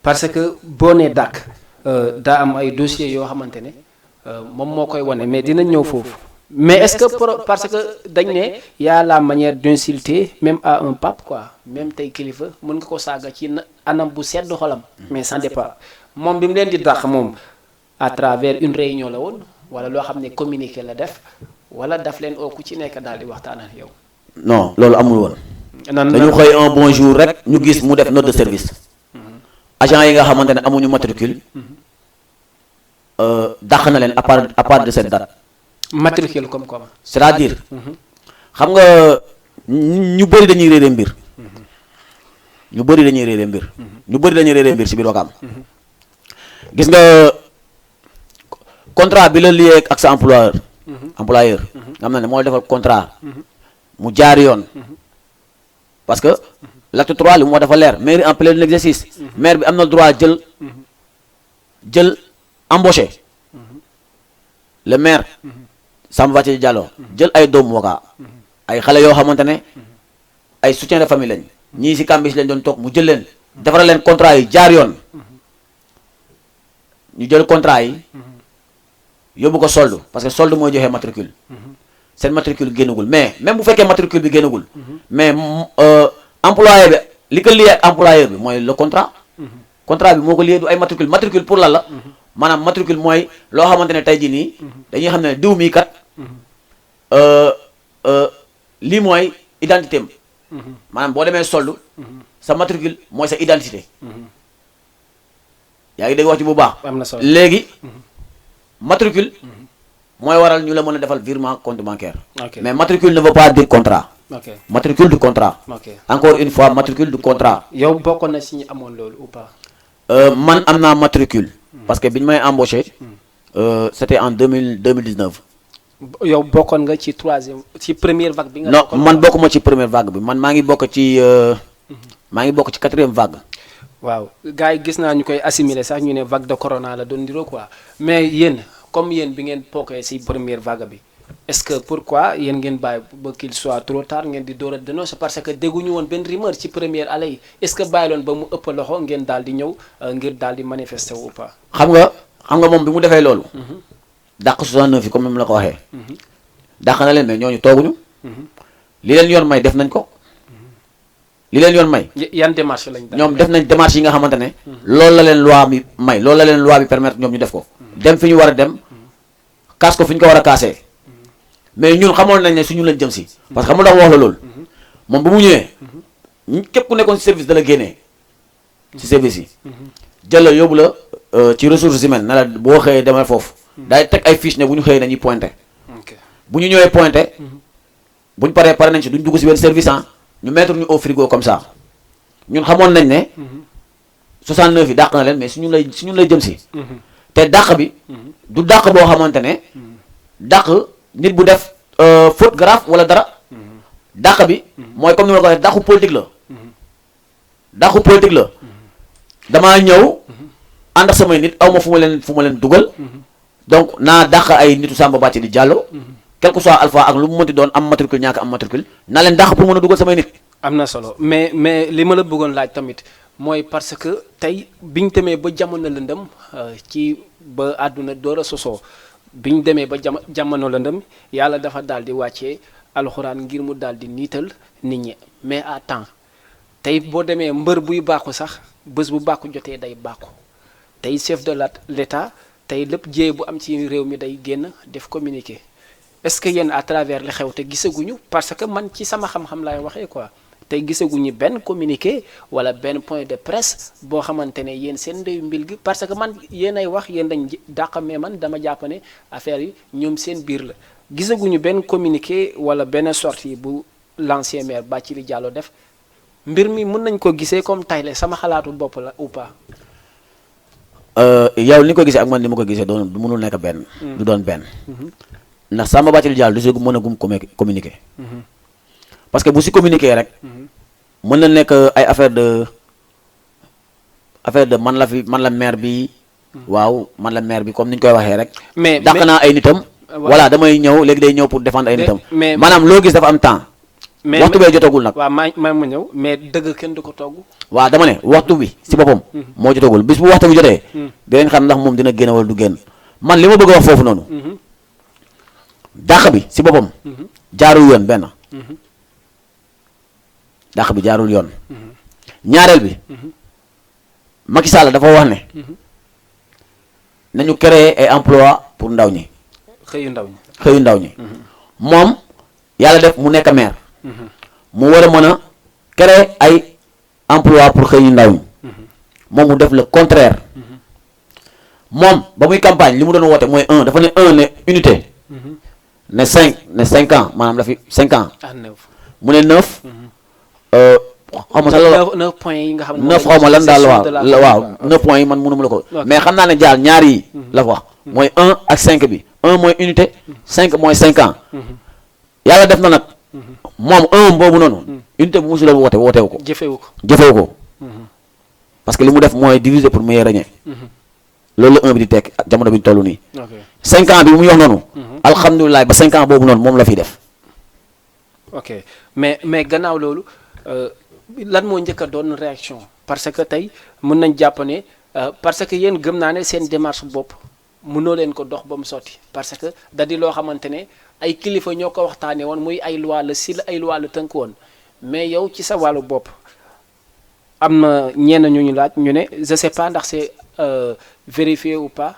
parce que boo nee dàq daa am ay dossiers yoo xamante ne moom moo koy wane mais dinañ ñëw foofu mais est-ce que parce que dañ ne y a la manière d'insulter même à un pape quoi même tey kilifa mën nga ko saaga ci anam bu sedd xolam mais ça dépend moom bi mu leen di dàq moom à travers une réunion la woon wala loo xam ne communiqué la def wala daf leen oo ku ci nekk daal di waxtaan ak yow. non loolu amul woon. dañu xëy un bon jour rek ñu gis mu def note de service. agent yi nga xamante ne amuñu matricule dàq na leen à part de cette date. matricule comme comment. c'est-à-dire xam nga ñu bëri dañuy réere mbir. ñu bëri dañuy réere mbir ci biir Wakaam. gis nga contrat bi la lié ak sa employeur. nga xam ne moo defal contrat. mu jaar yoon. parce que l'acte 3 li moo dafa leer maire en plein exercice. maire bi am na droit jël embauché. le maire Samba Bathie Diallo jël ay doomu Waka ay xale yoo xamante ne ay soutien de famille lañ ñii si kambis lañ doon toog mu jël leen defaral leen contrat yi jaar yoon ñu jël contrat yi yóbbu ko solde parce que solde mooy joxe matricule seen matricule génnagul mais même bu fekkee matricule bi génnagul mais employé bi li ko lié ak employeur bi mooy le contrat bi moo ko lié du ay matricule pour lan la maanaam matricule mooy loo xamante ne tey jii nii dañuy xam ne diw mii kat lii mooy identité am maanaam boo demee solde sa matricule mooy sa identité yaa ngi dégg wax ci bu baax. am na solo léegi matricule mooy waral ñu la mën a defal virement compte bancaire. mais matricule ne veut pas dire contrat. matricule du contrat. encore une fois matricule du contrat. yow bokkoon na si ñu amoon loolu ou pas. man am naa matricule. parce que bi ñu may embauché. c'était en 2019. yow bokkoon nga ci première vague bi nga. non man bokkuma ci première vague bi man maa ngi bokk ci quatrième vague. waaw gars yi gis naa ñu koy assimiler sax ñu ne vague de corona la doon ndiroo quoi mais yéen comme yéen bi ngeen bokkee ci première vague bi est-ce que pourquoi yéen ngeen bàyyi ba qu'il soit trop tard ngeen di door a dénoncer parce que dégguñu woon benn rumeur ci première année yi est-ce que bàyyi loon ba mu ëpp loxo ngeen daal di ñëw ngir daal di manifester ou pas. xam nga moom bi mu defee loolu. dàq 69 yi comme ni mu la ko waxee. dàq na leen mais ñooñu tooguñu. li leen yoon may def nañ ko. li leen yoon may. yan démarche lañ ñoom def nañ démarche yi nga xamante ne. loolu la leen loi bi may loolu la leen loi bi permettre ñoom ñu def ko. dem fi ñu war a dem kaas ko fi ñu ko war a kaasee. mais ñun xamoon nañ ne suñu lañ jëm si. parce que xamul ndax wax la loolu. moom bu mu ñëwee. képp ku nekkoon si service da la génnee. si service yi. jël la yóbbu la ci ressources humaines ne la boo xëyee demal foofu. daay teg ay fiche ne bu ñu xëyee dañuy pointé. bu ñu ñëwee pointé. bu ñu pare nañ si duñ dugg si benn service ñu mettre ñu au frigo comme ça ñun xamoon nañ ne 69 yi dàq na leen mais suñu lay jëm si te dàq bi du dàq boo xamante ne dàq nit bu def faute grave wala dara dàq bi mooy comme ni ma la ko waxee dàqu politique la dàqu politique la damaa ñëw ànd ak samay nit aw ma fu ma leen dugal donc naa dàq ay nitu Samba Bathily Diallo quel que soit alpha ak lu mu mënti doon am matricule ñàkk am matricule naa leen dàq pour mën a dugal samay nit. am na solo mais li ma la bëggoon laaj tamit mooy parce que tey biñ demee ba jamono lëndëm ci ba àdduna door a sosoo biñ demee ba jamono lëndëm yàlla dafa daal di wàccee alxuraan ngir mu daal di niital nit ñi mais à temps tey boo demee mbër buy bàkku sax bés bu bàkku jotee day bàkku tey chef de l'État tey lépp jéey bu am ci réew mi day génn def communiqué est-ce que yéen à travers li xew te gisaguñu parce que man ci sama xam-xam laay waxee quoi tey gisaguñu benn communiqué wala benn point de presse boo xamante ne yéen seen ndeyu mbil gi parce que man yéen ay wax yéen dañ dàq mais man dama jàpp ne affaire yi ñoom seen biir la gisaguñu benn communiqué wala benn sortie bu l'ancien maire Bathily Diallo def mbir mi mën nañ ko gisee comme tayle sama xalaatu bopp la ou pas. yow ni ko gisee ak man ni ma ko gisee doon du mënul nekk benn. du doon benn. ndax Samba Bathily Diallo du si mën a gum communiquer. parce que bu si communiquer rek. mën na nekk ay affaire de man la maire bi. waaw man la maire bi comme ni ñu koy waxee rek. mais dàq naa ay nitam. voilà damay ñëw léegi day ñëw pour défendre ay nitam. maanaam loo gis dafa am temps. mais waxtu bee jotagul nag. waaw ma ñëw mais dëgg kenn du ko togg. waaw dama ne waxtu bi si boppam. moo jotagul bis bu waxtu bi jotee. dinañ xam ndax moom dina génn wala du génn man li ma bëgg a wax foofu noonu. dàq bi si boppam. jaarul yoon benn. dàq bi jaarul yoon. ñaareel bi. Macky Sall dafa wax ne. nañu créer ay emploi pour ndaw ñi. xëyu ndaw ñi. moom yàlla def mu nekk maire. mu war a mën a créer ay emploi pour xëyu ndaw ñi. moom mu def le contraire. moom ba muy campagne li mu doon woote mooy dafa ne unité. ne 5 ans maanaam la fi 5 ans. mu ne 9. xaw ma sax la 9 points yi nga xam ne 9 xaw ma lan daal waaw 9 points yi man mënuma la ko. mais xam naa ne jaal ñaar yi la wax. mooy 1 ak 5 bi 1 mooy unité 5 mooy 5 ans. yàlla def na nag moom 1 boobu noonu. unité bu musul wootewu ko. jëfewu ko. parce que li mu def mooy diviser pour mieux régner. loolu la 1 bi di tekk ak jamono bi ñu toll nii. 5 ans bi mu yox noonu. alhamdulilah ba 5 ans boobu noonu moom la fiy def. ok mais gannaaw loolu lan moo njëkk a doon réaction parce que tey mën nañ jàpp ne parce que yéen gëm naa ne seen démarche bopp mënoo leen ko dox ba mu sotti parce que da di loo xamante ne ay kilifa ñoo ko waxtaanee woon muy ay loi la si la ay loi la tënk woon mais yow ci sa wàllu bopp am na ñenn ñu laaj ñu ne je sais pas ndax c'est vérifié ou pas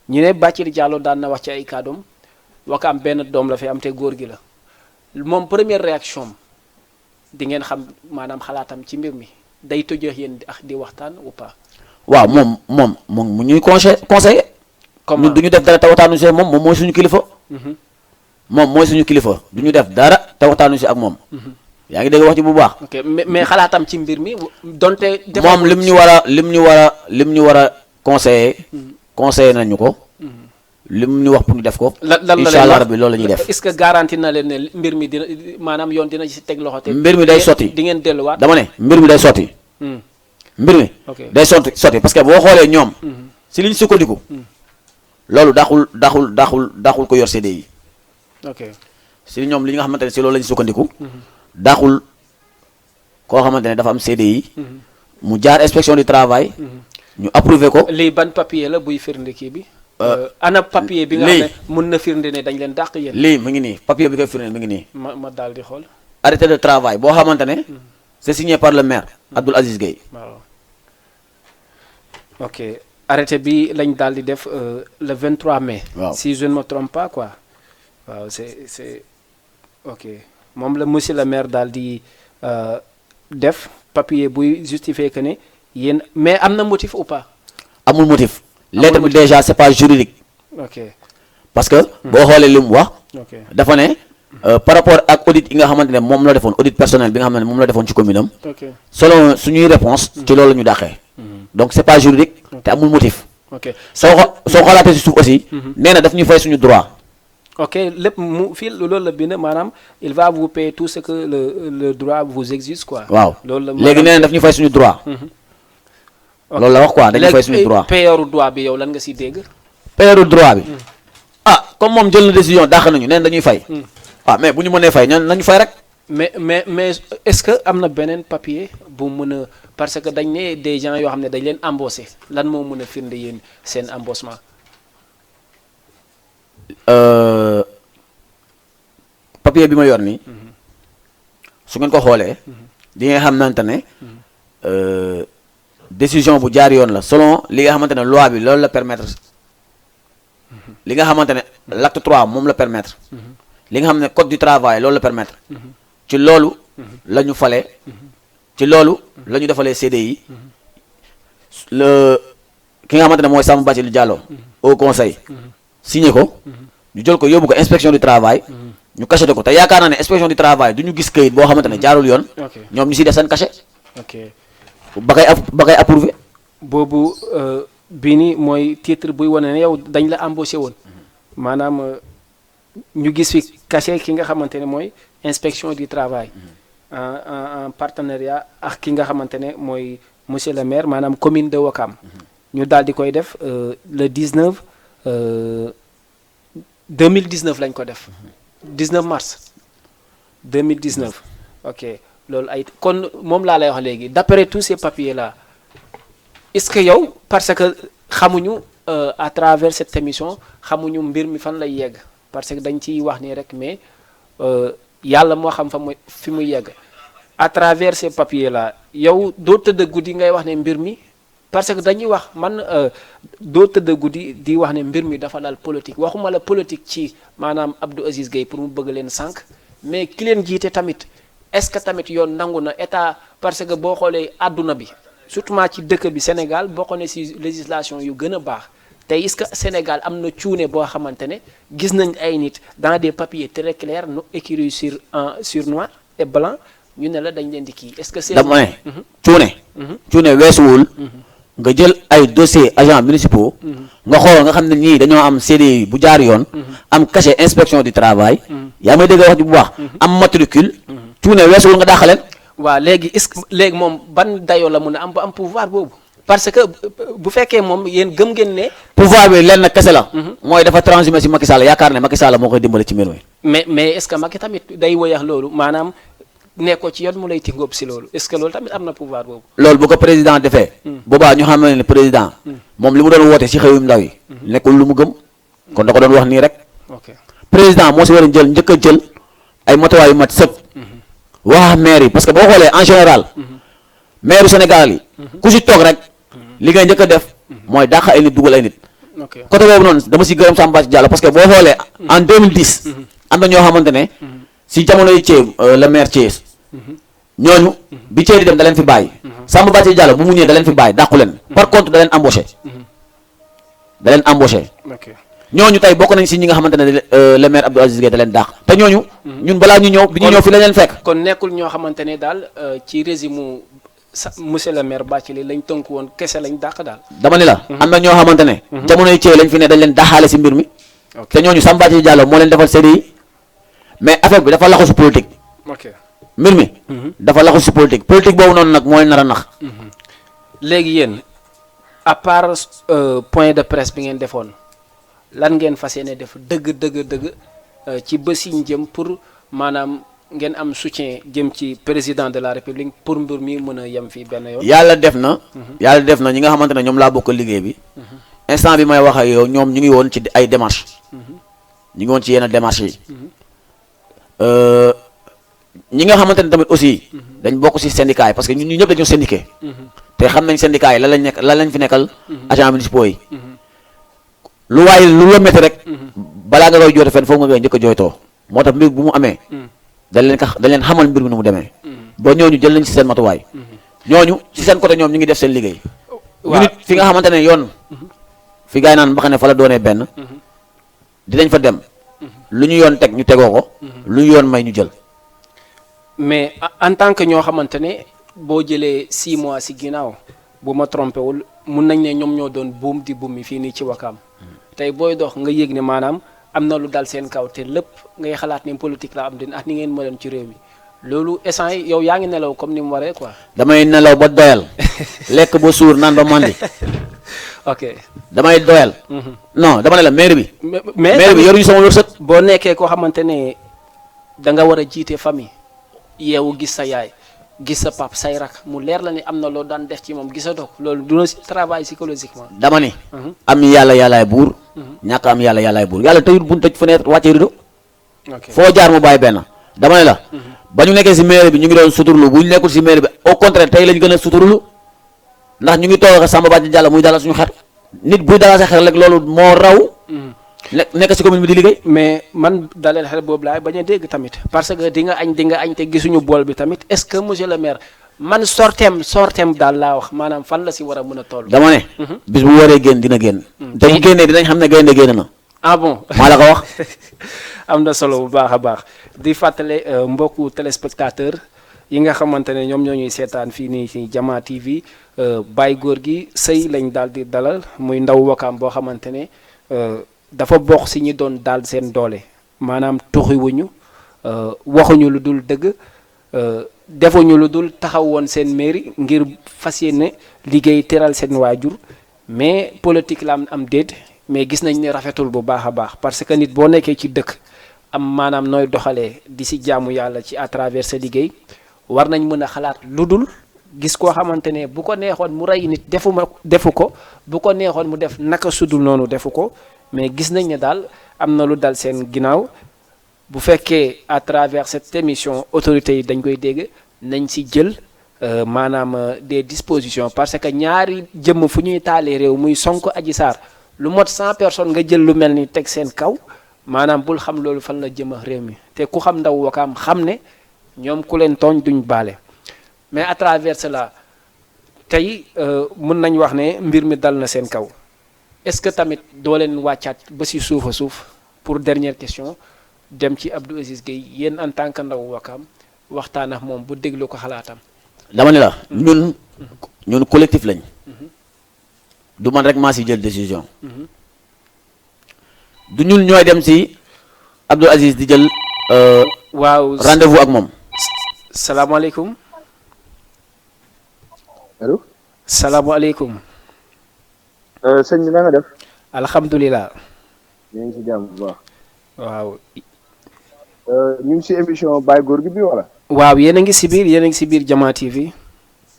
ñu ne Bathily Diallo daan na wax ci ay kàddoom Wakaam benn doom la fi am te góor gi la moom première réaction di ngeen xam maanaam xalaatam ci mbir mi day tëjee yéen di waxtaan ou pas. waaw moom mu ñuy conseiller. comment du ñu def dara te waxtaanu si moom mooy suñu kilifa. moom mooy suñu kilifa du ñu def dara te waxtaanu si ak moom. yaa ngi dégg wax ci bu baax. ok mais xalaatam ci mbir mi donte. moom lim ñu war a conseiller nañu ko. lim ñu wax pour ñu def ko. lan la incha allah rabbi loolu la ñuy def. est-ce que garanti na leen ne mbir mi dina maanaam yoon dina ci teg loxo te. mbir mi day sotti di ngeen delluwaat. dama ne mbir mi day sotti. mbir mi. day sotti parce que boo xoolee ñoom. si liñ sukkandiku. loolu daaxul ko yor CDI. ok si ñoom li nga xamante ne si loolu lañu sukkandiku. daaxul koo xamante ne dafa am CDI. mu jaar inspection du travail. ñu approuvé ko. lii ban papier la buy firnde kii bi. ana papier bi nga xam ne mën na firnde ne dañ leen dàq yéen. lii mu ngi nii papier bi koy firnde mi ngi nii. ma daal di xool. arrêté de travail boo xamante ne. c'est signé par le maire Abdoul Aziz Gueye. waaw ok arrêté bi lañ daal di def le 23 mai. waaw si je ne me trompe pas quoi. waaw c'est ok moom la monsieur le maire daal di def papier buy justifier que ne yéen mais am na motif ou pas. amul motif. lettre bi déjà c'est pas juridique. ok parce que boo xoolee li mu wax. ok dafa ne par rapport ak audit yi nga xamante ne moom la defoon audit personnel bi nga xam ne moom la defoon ci commune am. ok selon suñuy réponse ci loolu la ñu dàqee. donc c'est pas juridique. te amul motif. ok soo xalaatee si suuf aussi. nee na daf ñuy fay suñu droit. ok lépp mu fii loolu la bind maanaam il va vous payer tout ce que le droit vous exige quoi. waaw loolu la léegi nee na daf ñu fay suñu droit. loolu la wax quoi dañu fay suñu droit. léegi payeeru droit bi yow lan nga si dégg. payeeru droit bi. ah comme moom jël na décision dàq nañu nee na dañuy fay. ah mais bu ñu mënee fay ñoom nañu fay rek. mais est-ce que am na beneen papier bu mën a parce que dañ ne des gens yoo xam ne dañ leen embauché lan moo mën a firnde yéen seen embauchement. papier bi ma yor nii. su ngeen ko xoolee. di nga xamante ne. décision bu jaar yoon la selon li nga xamante ne loi bi loolu la permettre. li nga xamante ne l'acte 3 moom la permettre. li nga xam ne code du travail loolu la permettre. ci loolu la ñu fale ci loolu la ñu defalee CDI ki nga xamante ne mooy Samba Bathily Diallo au conseil signé ko ñu jël ko yóbbu ko inspection du travail ñu cacheté ko te yaakaar naa ne inspection du travail du ñu gis kayit boo xamante ne jaarul yoon ñoom ñu si def seen cachet ba koy approuvé boobu bii ni mooy titre buy wane ne yow dañ la embauché woon maanaam ñu gis fi cachet ki nga xamante ne mooy inspection du travail en partenariat ak ki nga xamante ne mooy monsieur le maire maanaam commune de Ouakam ñu daal di koy def le 19 2019 lañ ko def 19 mars 2019 ok loolu ay kon moom laa lay wax léegi d'après tous ces papiers là est-ce que yow parce que xamuñu à travers cette émission xamuñu mbir mi fan lay yegg parce que dañ ciy wax nii rek mais yàlla moo xam fa muy fi muy yegg à travers ces papiers là yow doo tëdd guddi ngay wax ne mbir mi parce que dañuy wax man doo tëdd guddi di wax ne mbir mi dafa dal politique waxuma la politique ci maanaam Abdou Aziz Gueye pour mu bëgg leen sànq mais ki leen jiite tamit est-ce que tamit yoon nangu na état parce que boo xoolee àdduna bi surtout ci dëkk bi Sénégal boo xoolee ci législation yu gën a baax tey est-ce que Sénégal am na cuune boo xamante ne gis nañ ay nit dans des papiers très clairs no écrits sur noir et blanc ñu ne la dañ leen di kii est-ce que c'est dama ne cuune weesuwul nga jël ay dossiers agents municipaux nga xool nga xam ne ñii dañoo am CDI bu jaar yoon am cachet inspection du travail yaa may dégg wax ji bu baax am matricule cuune weesuwul nga dàqaleen waaw léegi est-ce que léegi moom ban dayoo la mun a am ba am pouvoir boobu parce que bu fekkee moom yéen gëm ngeen ne pouvoir bi lenn kese la mooy dafa transhumé si Macky Sall yaakaar ne Macky Sall moo koy dimbale ci mbir mi mais est-ce que Macky tamit day woyax loolu maanaam nekkoo ci yoon mu lay tingóob si loolu est-ce que loolu tamit am na pouvoir boobu loolu bu ko président defee boobaa ñu xam ne président moom li mu doon woote si xëyum ndaw yi nekkul lu mu gëm kon da ko doon wax nii rek président moo si war a jël njëkk a jël ay matuwaay yu mat sëpp waa maire yi parce que boo xoolee en général maire yu Sénégal yi ku si toog rek li ngay njëkk a def mooy dàq ay nit dugal ay nit côté boobu noonu dama si gërëm Samba Bathily Diallo parce que boo xoolee en 2010 am na ñoo xamante ne si jamonoy Thié le maire Thié ñooñu bi Thié di dem da leen fi bàyyi Samba Bathily Diallo bu mu ñëwee da leen fi bàyyi dàqu leen par contre da leen embauché ñooñu tey bokk nañ si ñi nga xamante ne le maire Abdou Aziz Gueye da leen dàq te ñooñu ñun balaa ñu ñëw bi ñu ñëw fi la leen fekk kon nekkul ñoo xamante ne daal ci régime monsieur le maire Bathily lañ tënk woon kese lañ dàq daal dama ni la am na ñoo xamante ne jamonoy Thié lañ fi ne dañ leen dàqaale si mbir mi te ñooñu Samba Bathily Diallo moo leen defal CDI mais affaire bi dafa laxu si politique mbir mi dafa laxu si politique boobu noonu nag moo leen nar a nax léegi yéen à part point de presse bi ngeen defoon lan ngeen fas yéene def dëgg ci bés yi ñu jëm pour maanaam ngeen am soutien jëm ci président de la république pour mbir mi mën a yem fii benn yoon. yàlla def na ñi nga xamante ne ñoom laa bokk liggéey bi instant bi may wax ak yow ñoom ñu ngi woon ci ay démarches ñu ngi woon ci yenn démarches yi ñi nga xamante ne tamit aussi dañ bokk ci syndicat yi parce que ñun ñëpp dañoo syndiqué te xam nañ syndicat yi lan lañ fi nekkal agents municipaux yi. lu waaye lu la métti rek balaa nga koy joote fenn foofu nga koy njëkk a jooytoo moo tax mbir bu mu amee dañ leen xamal mbir mi nu mu demee ba ñooñu jël nañ ci seen matuwaay ñooñu ci seen côté ñoom ñu ngi def seen liggéey ñu nit fi nga xamante ne yoon fi gaay naan mbaxane fa la doonee benn dinañ fa dem lu ñu yoon teg ñu tegoo ko lu ñu yoon may ñu jël mais en tant que ñoo xamante ne boo jëlee 6 mois ci ginnaaw bu ma trompé wul mun nañ ne ñoom ñoo doon buum di buum mi fii nii ci Wakaam tey booy dox nga yëg ne maanaam am na lu dal seen kaw te lépp ngay xalaat ni politique la am din ak ni ngeen mënoon ci réew mi loolu instant yi yow yaa ngi nelaw comme ni mu waree quoi. damay nelaw ba doyal lekk ba suur naan ba mandi ok damay doyal. non dama ne la maire bi. mais maire bi yoruñu sama wërsëg. boo nekkee koo xamante ne da nga war a jiite famille yeewu gis sa yaay gis sa pap say rak mu leer la ni am na loo daan def ci moom gisatoo ko loolu duna si travail psychologiquement. dama ni. am yàlla yàllaay buur. ñàkk am yàlla yàllaay buur yàlla tëjul buñ tëj fenêtre wàcce rido. ok foo jaar mu bàyyi benn. dama ne la. ba ñu nekkee si maire bi ñu ngi doon suturlu bu ñu nekkul si maire bi au contraire tey lañ gën a suturlu ndax ñu ngi toog ak Samba Badji Diallo muy dalal suñu xel nit buy dalal sa xel rek loolu moo raw. nekk si commune bi di liggéey. mais man daleel xel boobu laay bañ a dégg tamit parce que di nga añ te gisuñu bool bi tamit est-ce que monsieur le maire man sorteem daal laa wax maanaam fan la si war a mën a toll. dama ne. bis bu waree génn dina génn. te bu génnee dinañ xam ne gaynde génn na. ah bon maa la ko wax. am na solo bu baax a baax di fàttale mbokku téléspectateur yi nga xamante ne ñoom ñoo ñuy seetaan fii nii ci Jama TV Baye Gorgui Seye lañ daal di dalal muy ndaw Wakaam boo xamante ne dafa bokk si ñi doon daal seen doole maanaam tuxiwuñu waxuñu lu dul dëgg defuñu lu dul taxaw woon seen mairie ngir fas yéene liggéey teral seen waajur mais politique la am déet mais gis nañ ne rafetul bu baax a baax parce que nit boo nekkee ci dëkk am maanaam nooy doxalee di si jaamu yàlla ci à travers sa liggéey war nañ mën a xalaat lu dul gis koo xamante ne bu ko neexoon mu rey nit defu ko bu ko neexoon mu def naka sudul noonu defu ko mais gis nañ ne daal am na lu dal seen ginnaaw bu fekkee à travers cette émission autorités yi dañ koy dégg nañ si jël maanaam des dispositions parce que ñaari jëmm fu ñuy taalee réew muy Sonko Adji Sarr lu mot 100 personnes nga jël lu mel ni teg seen kaw maanaam bul xam loolu fan la jëm réew mi te ku xam ndaw Wakaam xam ne ñoom ku leen tooñ duñ baale mais à travers cela tey mën nañ wax ne mbir mi dal na seen kaw est-ce que tamit doo leen wàccaat ba si suuf a suuf pour dernière question dem ci Abdou Aziz Gueye yéen en tant que ndaw Wakaam waxtaan ak moom bu déglu ko xalaatam. dama ne la ñun collectif lañ. du man rek maa si jël décision. du ñun ñooy dem si Abdou Aziz di jël. waaw rendez-vous ak moom. salaamaaleykum. allo. salaamaaleykum. sëñ bi na nga def. alhamdulilah. ñu ngi si jàmm bu baax. waaw. ñu ngi si émission Baye Gorgui bi wala. waaw yéen a ngi si biir Jama TV.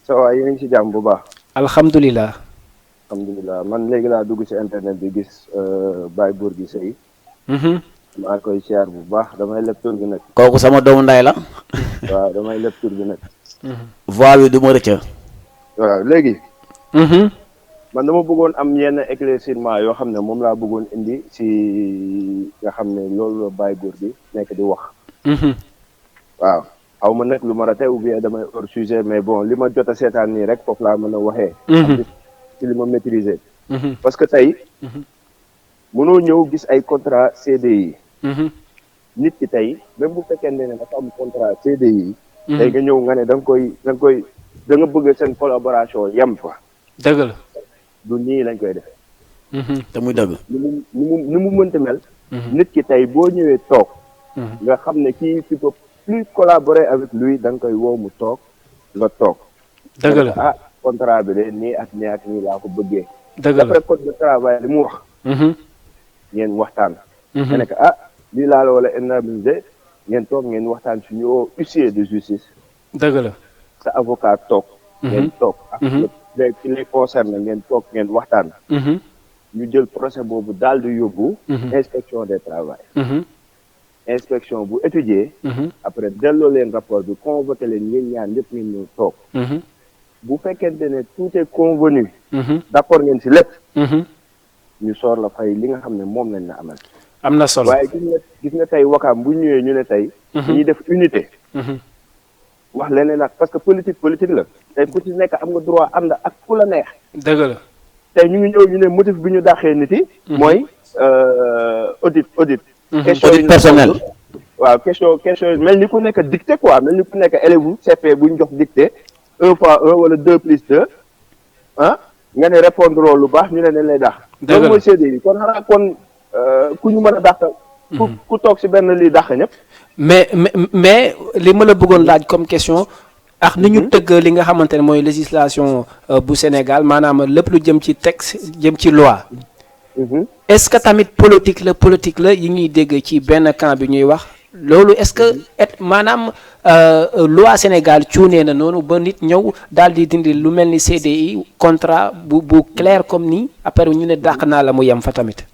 ça va yéen a ngi si jàmm bu baax. alhamdulilah. alhamdulilah man léegi laa dugg si internet bi gis Baye Gorgui Seye. maa ngi koy siyaar bu baax damay leb tur bi nag. kooku sama doomu nday la. waaw damay leb tur bi nag. voix bi du ma rëcc. waaw léegi. man dama bëggoon am yenn éclaircissement yoo xam ne moom laa bëggoon indi si nga xam ne loolu la Baye Gorgui nekk di wax. waaw xaw ma nag lu ma rate ou bien damay hors sujet mais bon li ma jot a seetaan nii rek foofu laa mën a waxee. ci li ma maîtriser. parce que tey. mënoo ñëw gis ay contrat CDI. nit ki tey même bu fekkee ne dafa am contrat CDI. tey nga ñëw nga ne da nga bëgg seen collaboration yem fa. dëgg la. du nii lañ koy defee. te muy dëgg. ni mu mënta mel. nit ki tey boo ñëwee toog. nga xam ne kii tu peux plus collaborer avec lui da nga koy woo mu toog nga toog. dëgg la ah contrat bi de nii ak nii laa ko bëggee. dëgg la d'après code de travail li mu wax. ngeen waxtaan. nga ne ko lii laa la wala indemniser ngeen toog ngeen waxtaan suñu woo huissier de justice. dëgg la. sa avocat toog. ngeen toog ak les concernés ngeen toog ngeen waxtaan. ñu jël procès boobu daal di yóbbu. inspection des travail. inspection bu étudier. après delloo leen rapport bi convoqué leen ngeen ñaar ñëpp ngeen ñëw toog. bu fekkente ne tout est convenu. d'accord ngeen si lépp. ñu soor la fay li nga xam ne moom lañ la amal. am na solo waaye gis nga tey Wakaam bu ñëwee ñu ne tey. dañuy def unité. wax leneen ak parce que politique la tey ku ci nekk am nga droit ànd ak ku la neex. dëgg la. tey ñu ngi ñëw ñu ne motif bi ñu dàqee nit yi. mooy audit. question audit personnel. waaw question mel ni ku nekk dicté quoi mel ni ku nekk élève CP bu ñu jox dicté 1 fois 1 wala 2 plus 2 nga ne répondre lu baax ñu ne leen lay dàq. dëgg la loolu mooy CDI kon xanaa kon ku ñu mën a dàq ku toog si benn lii dàq ñëpp. mais li ma la bëggoon laaj comme question ak ni ñu tëgg li nga xamante ne mooy législation bu Sénégal maanaam lépp lu jëm ci texte jëm ci loi. est-ce que tamit politique la yi ñuy dégg ci benn camp bi ñuy wax loolu est-ce que maanaam loi Sénégal cuunee na noonu ba nit ñëw daal di dindi lu mel ni CDI contrat bu clair comme nii après ñu ne dàq naa la mu yem fa tamit.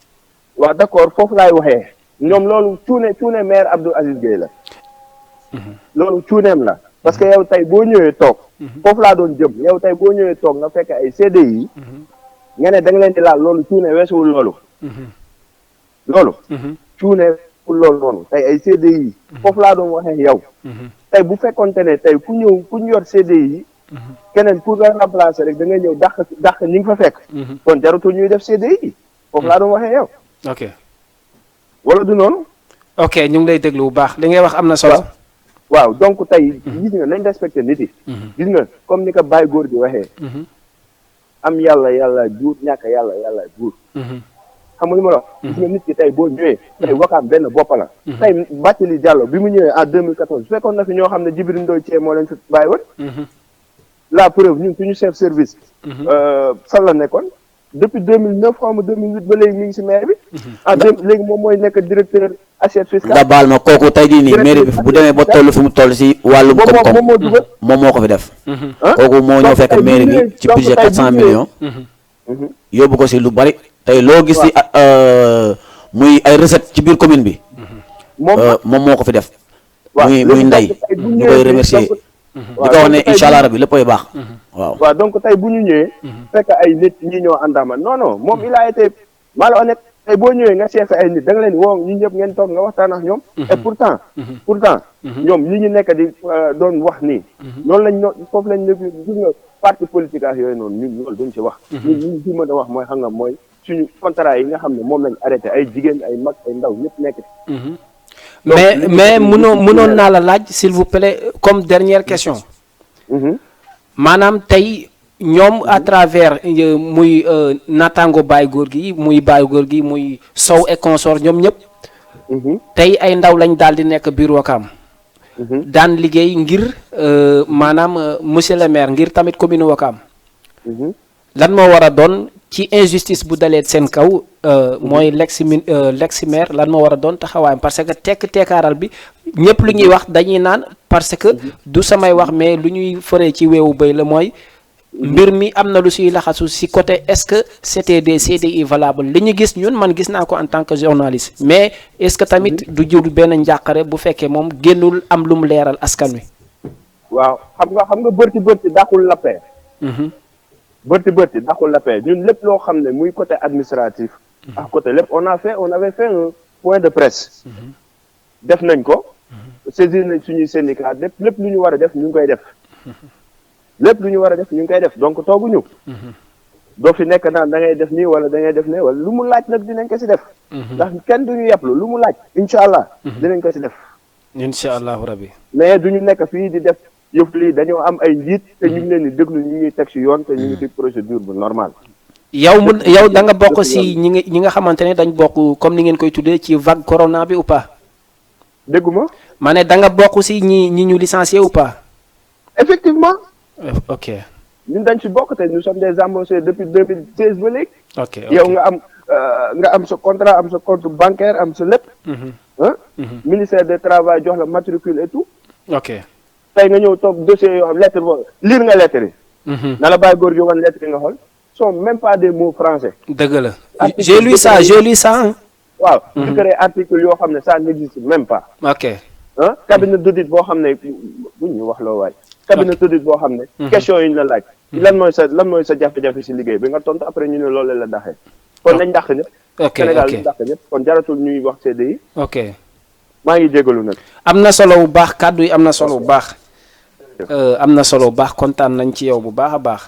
waaw d'accord foofu laay waxee ñoom loolu cuune maire Abdou Aziz Gueye la. loolu cuuneem la. parce que yow tey boo ñëwee toog. foofu laa doon jëm yow tey boo ñëwee toog nga fekk ay CDI. nga ne da nga leen di laal loolu cuune weesuwul loolu. loolu. cuune weesuwul loolu noonu tey ay CDI. foofu laa doon waxee yow. tey bu fekkonte ne tey ku ñu yor CDI. keneen pour nga remplacer rek da ngay ñëw dàq ñi nga fa fekk. kon jarutul ñuy def CDI. foofu laa doon waxee yow. ok. wala du noonu. ok ñu ngi lay déglu bu baax li ngay wax am na solo. waaw donc tey gis nga nañ respecté nit yi. gis nga comme ni ko Baye Góor gi waxee. am yàlla buur ñàkk yàlla buur. xam nga li ma la wax. gis nga nit ki tey boo ñëwee. tey Wakaam benn bopp la. tey Bathily Diallo bi mu ñëwee en 2014 fekkoon na fi ñoo xam ne Djibril Ndoye Thié moo leen fi bàyyi woon. la preuve ñun suñu chef service. fan la nekkoon. depuis 2009 xaw ma 2008 ba léegi mi ngi si maire bi. léegi moom mooy nekk directeur assiette fiscale. nga baal ma kooku tey jii nii mairie bi bu demee ba toll fi mu toll si wàllum koom-koom moom moo dugal. moom moo ko fi def. kooku moo ñëw fekk mairie bi ci budget 400 millions. yóbbu ko si lu bari. tey loo gis si muy ay recette ci biir commune bi. moom moo ko fi def. muy ndey ñu koy remercier. di ko wax ne incha allah rabi léppay baax. waaw donc tey bu ñu ñëwee. fekk ay nit ñi ñoo àndama non moom il a été malhonnête tey boo ñëwee nga seet ay nit da nga leen woo ñi ñëpp ngeen toog nga waxtaan ak ñoom. et pourtant ñoom li ñu nekk di doon wax nii. noonu lañ foofu lañ ne gis nga parti politique ak yooyu noonu ñun loolu duñ ci wax. ñun li ñu ci mën a wax mooy xam nga mooy suñu contrat yi nga xam ne moom lañ arrêté ay jigéen ay mag ay ndaw ñëpp nekk ci. mais mënoon naa la laaj s'il vous plaît comme dernière question. maanaam tey ñoom à travers muy naataango Baye Góor gi muy Sow et consort ñoom ñëpp. tey ay ndaw lañ daal di nekk biir Wakaam. daan liggéey ngir maanaam monsieur le maire ngir tamit commune Wakaam. lan moo war a doon ci injustice bu dalee seen kaw mooy l'ex maire lan moo war a doon taxawaayam parce que tekkaaral bi ñëpp lu ñuy wax dañuy naan parce que du samay wax mais lu ñuy fëree ci weewu béy la mooy mbir mi am na lu siy laxasu si côté est-ce que c'était des CDI valables li ñu gis ñun man gis naa ko en tant que journaliste mais est-ce que tamit du jur benn njàqare bu fekkee moom génnul am lu mu leeral askan wi. waaw xam nga bërti dàqul lappee. bërti daxul la paix ñun lépp loo xam ne muy côté administratif ak côté lépp on avait fait un point de presse def nañ ko saisir nañ suñuy syndicat lépp lu ñu war a def ñu ngi koy def lépp lu ñu war a def ñu ngi koy def donc tooguñu doo fi nekk naan da ngay def nii wala da ngay def ne wala lu mu laaj nag dinañ ko si def ndax kenn duñu yàpplu lu mu laaj incha allah dinañ ko si def incha allahu rabbi mais duñu nekk fii di def yëf lii dañoo am ay njiit te ñu ngi leen di déglu ñu ngi teg ci yoon te ñu ngi ci procédure bu normal. yow da nga bokk ci ñi nga xamante ne dañ bokk comme ni ngeen koy tuddee ci vague corona bi ou pas. dégguma. ma ne da nga bokk ci ñi ñu licencié ou pas. effectivement. ok. ñun dañ ci bokk te nous sommes des embauchés depuis 2016 ba léegi. ok yow nga am sa contrat am sa compte bancaire am sa lépp. ministère du travail jox la matricule et tout. ok. tey nga ñëw toog dossier yoo xam lettre boobu lire nga lettre yi. na la Baye Góor gi wan lettre yi nga xool sont même pas des mots français. dëgg la j'ai lu ça waaw di créé article yoo xam ne ça n'existe même pas. ok. cabinet d'audit boo xam ne bu ñu wax loo waay. cabinet d'audit boo xam ne. question yi ñu la laaj. lan mooy sa jafe-jafe si liggéey bi nga tontu après ñu ne loolu la daxee. kon nañ dàq ñëpp. ok Sénégal nañ dàq ñëpp kon jaratul ñuy wax CDI. ok. maa ngi jégalu nag. am na solo bu baax kàddu yi am na solo bu baax. am na solo bu baax kontaan nañ ci yow bu baax a baax.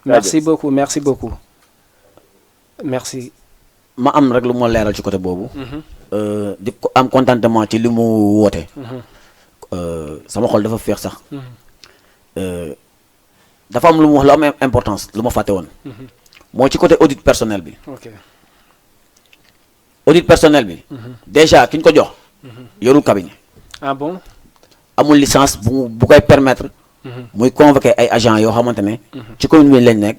merci beaucoup merci. ma am rek lu ma leeral ci côté boobu. di ko am contentement ci li mu woote. sama xol dafa féex sax. dafa am lu mu wax lu am importance lu ma fàtte woon. mooy ci côté audit personnel bi. ok. audit personnel bi. déjà ki ñu ko jox. yorul cabinet. ah bon. amul licence bu koy permettre. muy convoquer ay agents yoo xamante ne. ci commune bi lañ nekk.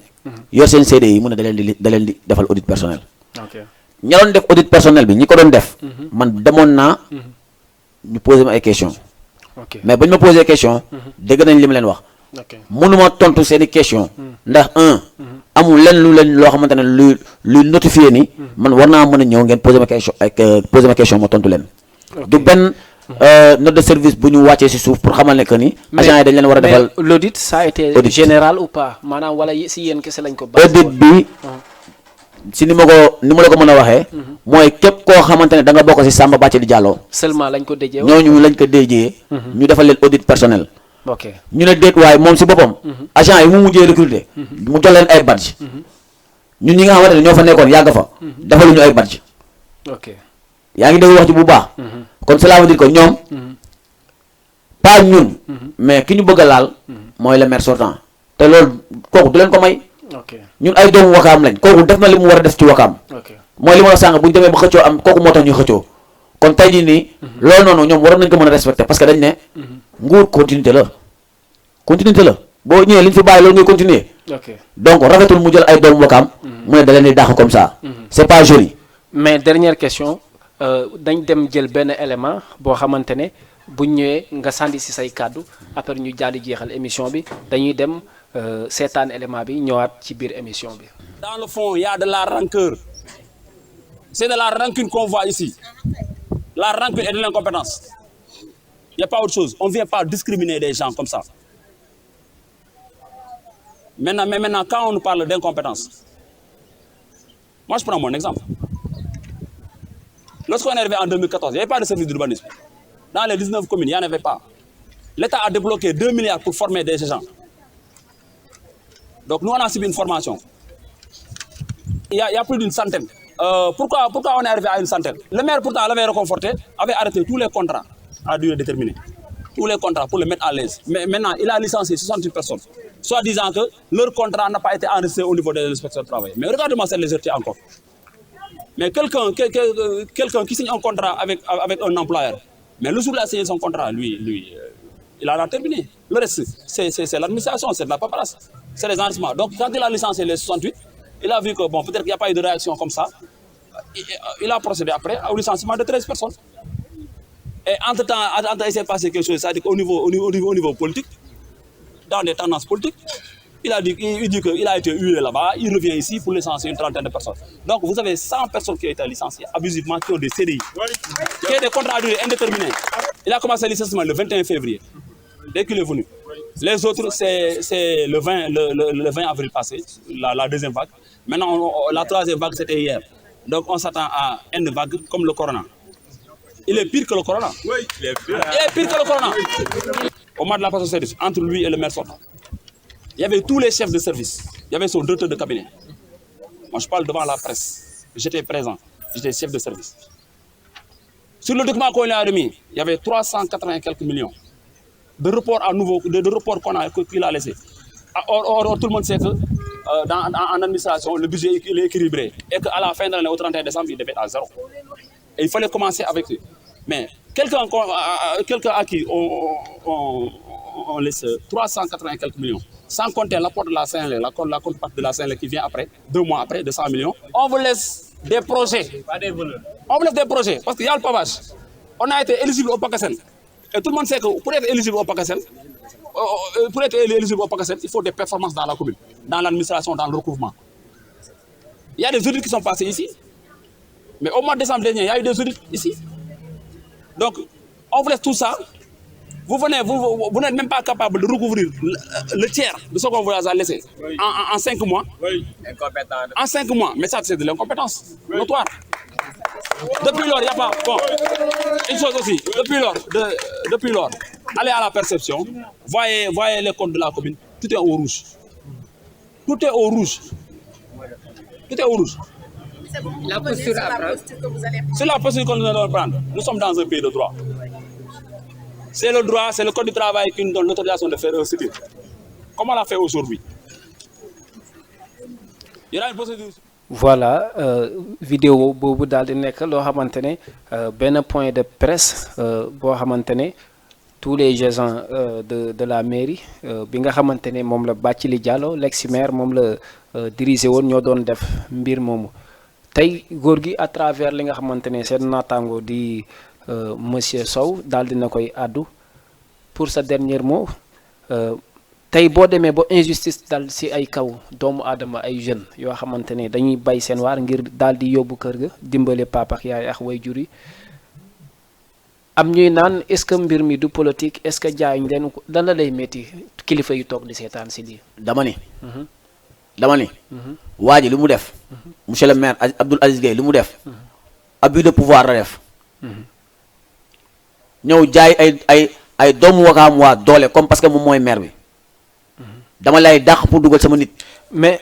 yor seen CDI mu ne da leen di defal audit personnel. ok ña doon def audit personnel bi ñi ko doon def. man demoon naa. ñu posé ma ay questions. ok mais bañ ma posé question. dégg nañ li ma leen wax. ok mënuma tontu seeni question ndax amul lenn loo xamante ne luy notifié ni. man war naa mën a ñëw ngeen posé ma question ma tontu leen. du benn note de service bu ñu wàccee ci suuf pour xamal ne que ni. agent yi dañ leen war a defal. mais l'audit ça a été général ou pas maanaam wala si yéen kese lañ ko. audit bi si ni ma la ko mën a waxee. mooy képp koo xamante ne da nga bokk ci Samba Bathily Diallo. seulement lañ ko déjee. ñooñu lañ ko déjee. ñu defal leen audit personnel. ok ñu ne déet waaye moom ci boppam. agent yi mu mujjee recruter. mu jox leen ay badge. ñun ñi nga xamante ne ñoo fa nekkoon yàgg fa. defaluñu ay badge. ok yaa ngi dégg wax ci bu baax. kon cela veut dire que ñoom. pas ñun. mais ki ñu bëgg a laal. mooy le maire sortant. te loolu kooku du leen ko may. ok ñun ay doomu wakaam lañ kooku def na li mu war a def ci wakaam. ok mooy li ma la sànq bu ñu demee ba xëccoo am kooku moo tax ñuy xëccoo. kon tey jii nii. loolu noonu ñoom waroon nañ ko mën a respecter parce que dañ ne. nguur continuité la. continuité la boo ñëwee li ñu fi bàyyi loolu ngay continuer. ok donc rafetul mu jël ay doomu wakaam. mu ne da leen di dàq comme ça. c'est pas joli. mais dernière question dañ dem jël benn élément boo xamante ne bu ñëwee nga sànni si say kàddu après ñu jàll jeexal émission bi dañuy dem seetaan élément bi ñëwaat ci biir émission bi. Dans le fond, il y a de la rancœur. C'est de la rancune qu'on voit ici. La rancune et de l'incompétence. Il n'y a pas autre chose. On ne vient pas discriminer des gens comme ça. Maintenant, quand on nous parle d'incompétence, moi je prends mon exemple. Lorsqu'on est arrivé en 2014, il n'y avait pas de service d'urbanisme. Dans les 19 communes, il n'y en avait pas. L'État a débloqué 2 milliards pour former des gens. Donc nous, on a subi une formation. Il y a plus d'une centaine. Pourquoi on est arrivé à une centaine? Le maire, pourtant, l'avait reconforté, avait arrêté tous les contrats à durée déterminée. Tous les contrats pour les mettre à l'aise. Mais maintenant, il a licencié 68 personnes. Soit disant que leur contrat n'a pas été enregistré au niveau de l'inspection du travail. Mais regardez-moi cette légèreté encore. Mais quelqu'un qui signe un contrat avec un employeur, mais le jour où il a signé son contrat, lui, il en a terminé. Le reste, c'est l'administration, c'est de la paperasse, c'est les enregistrements. Donc quand il a licencié les 68, il a vu que bon, peut-être qu'il n'y a pas eu de réaction comme ça. Il a procédé après au licenciement de 13 personnes. Et entre-temps, il s'est passé quelque chose, c'est-à-dire qu'au niveau politique, dans des tendances politiques, il dit qu'il a été hué là-bas, il revient ici pour licencier une trentaine de personnes. Donc vous avez 100 personnes qui ont été licenciées abusivement, qui ont des CDI, qui ont des contrats à durée indéterminée. Il a commencé le licenciement le 21 février, dès qu'il est venu. Les autres, c'est le 20 avril passé, la deuxième vague. Maintenant, la troisième vague, c'était hier. Donc on s'attend à une vague comme le corona. Il est pire que le corona. Oui, il est pire que le corona. Au mois de la passation de service, entre lui et le maire sortant, il y avait tous les chefs de service. Il y avait son directeur de cabinet. Moi, je parle devant la presse. J'étais présent. J'étais chef de service. Sur le document qu'on lui a remis, il y avait 380 et quelques millions de reports à nouveau, de reports qu'il a laissés. Or, tout le monde sait que en administration, le budget est équilibré. Et qu'à la fin de l'année, au 31 décembre, il devait être à zéro. Et il fallait commencer avec lui. Mais quelqu'un à qui on laisse 380 et quelques millions, sans compter l'apport de la Saint-Lé, la contrepartie de la Saint-Lé qui vient après, 2 mois après, de 100 millions, on vous laisse des projets. On vous laisse des projets, parce qu'il y a le pavage. On a été éligible au PACASEN. Et tout le monde sait que pour être éligible au PACASEN, il faut des performances dans la commune, dans l'administration, dans le recouvrement. Il y a des audits qui sont passés ici. Mais au mois de décembre dernier, il y a eu des audits ici. Donc, on vous laisse tout ça. Vous n'êtes même pas capable de recouvrir le tiers de ce qu'on vous a laissé en 5 mois. Oui, incompétent. En 5 mois. Mais ça, c'est de l'incompétence notoire. Depuis lors, il n'y a pas... Bon, une chose aussi. Depuis lors, allez à la perception. Voyez les comptes de la commune. Tout est au rouge. Tout est au rouge. Tout est au rouge. La posture à prendre. C'est la posture que nous allons prendre. Nous sommes dans un pays de droit. C'est le droit, c'est le code du travail qui nous donne l'autorisation de faire un sit-in. Comme on l'a fait aujourd'hui. Il y aura une procédure. voilà vidéo boobu daal di nekk loo xamante ne benn point de presse boo xamante ne tous les agents de la mairie bi nga xamante ne moom la Bathily Diallo l'ex-maire moom la dirigé woon ñoo doon def mbir moomu tey góor gi à travers li nga xamante ne seen naataango di monsieur Sow daal dina koy àddu pour sa dernier mot tey boo demee ba injustice dal ci ay kaw doomu aadama ay jeunes yoo xamante ne dañuy bay seen waar ngir daal di yóbbu kër ga dimbale papa ak yaay ak way jur yi am ñuy naan est-ce que mbir mi du politique est-ce que jaayuñ leen lan la lay métti kilifa yu toog di seetaan ci lii. dama ni waa ji li mu def monsieur le maire Abdoul Aziz Gueye li mu def abus de pouvoir la def ñëw jaay ay doomu Wakaam waa doole comme parce que moom mooy maire bi dama lay dàq pour dugal sama nit. mais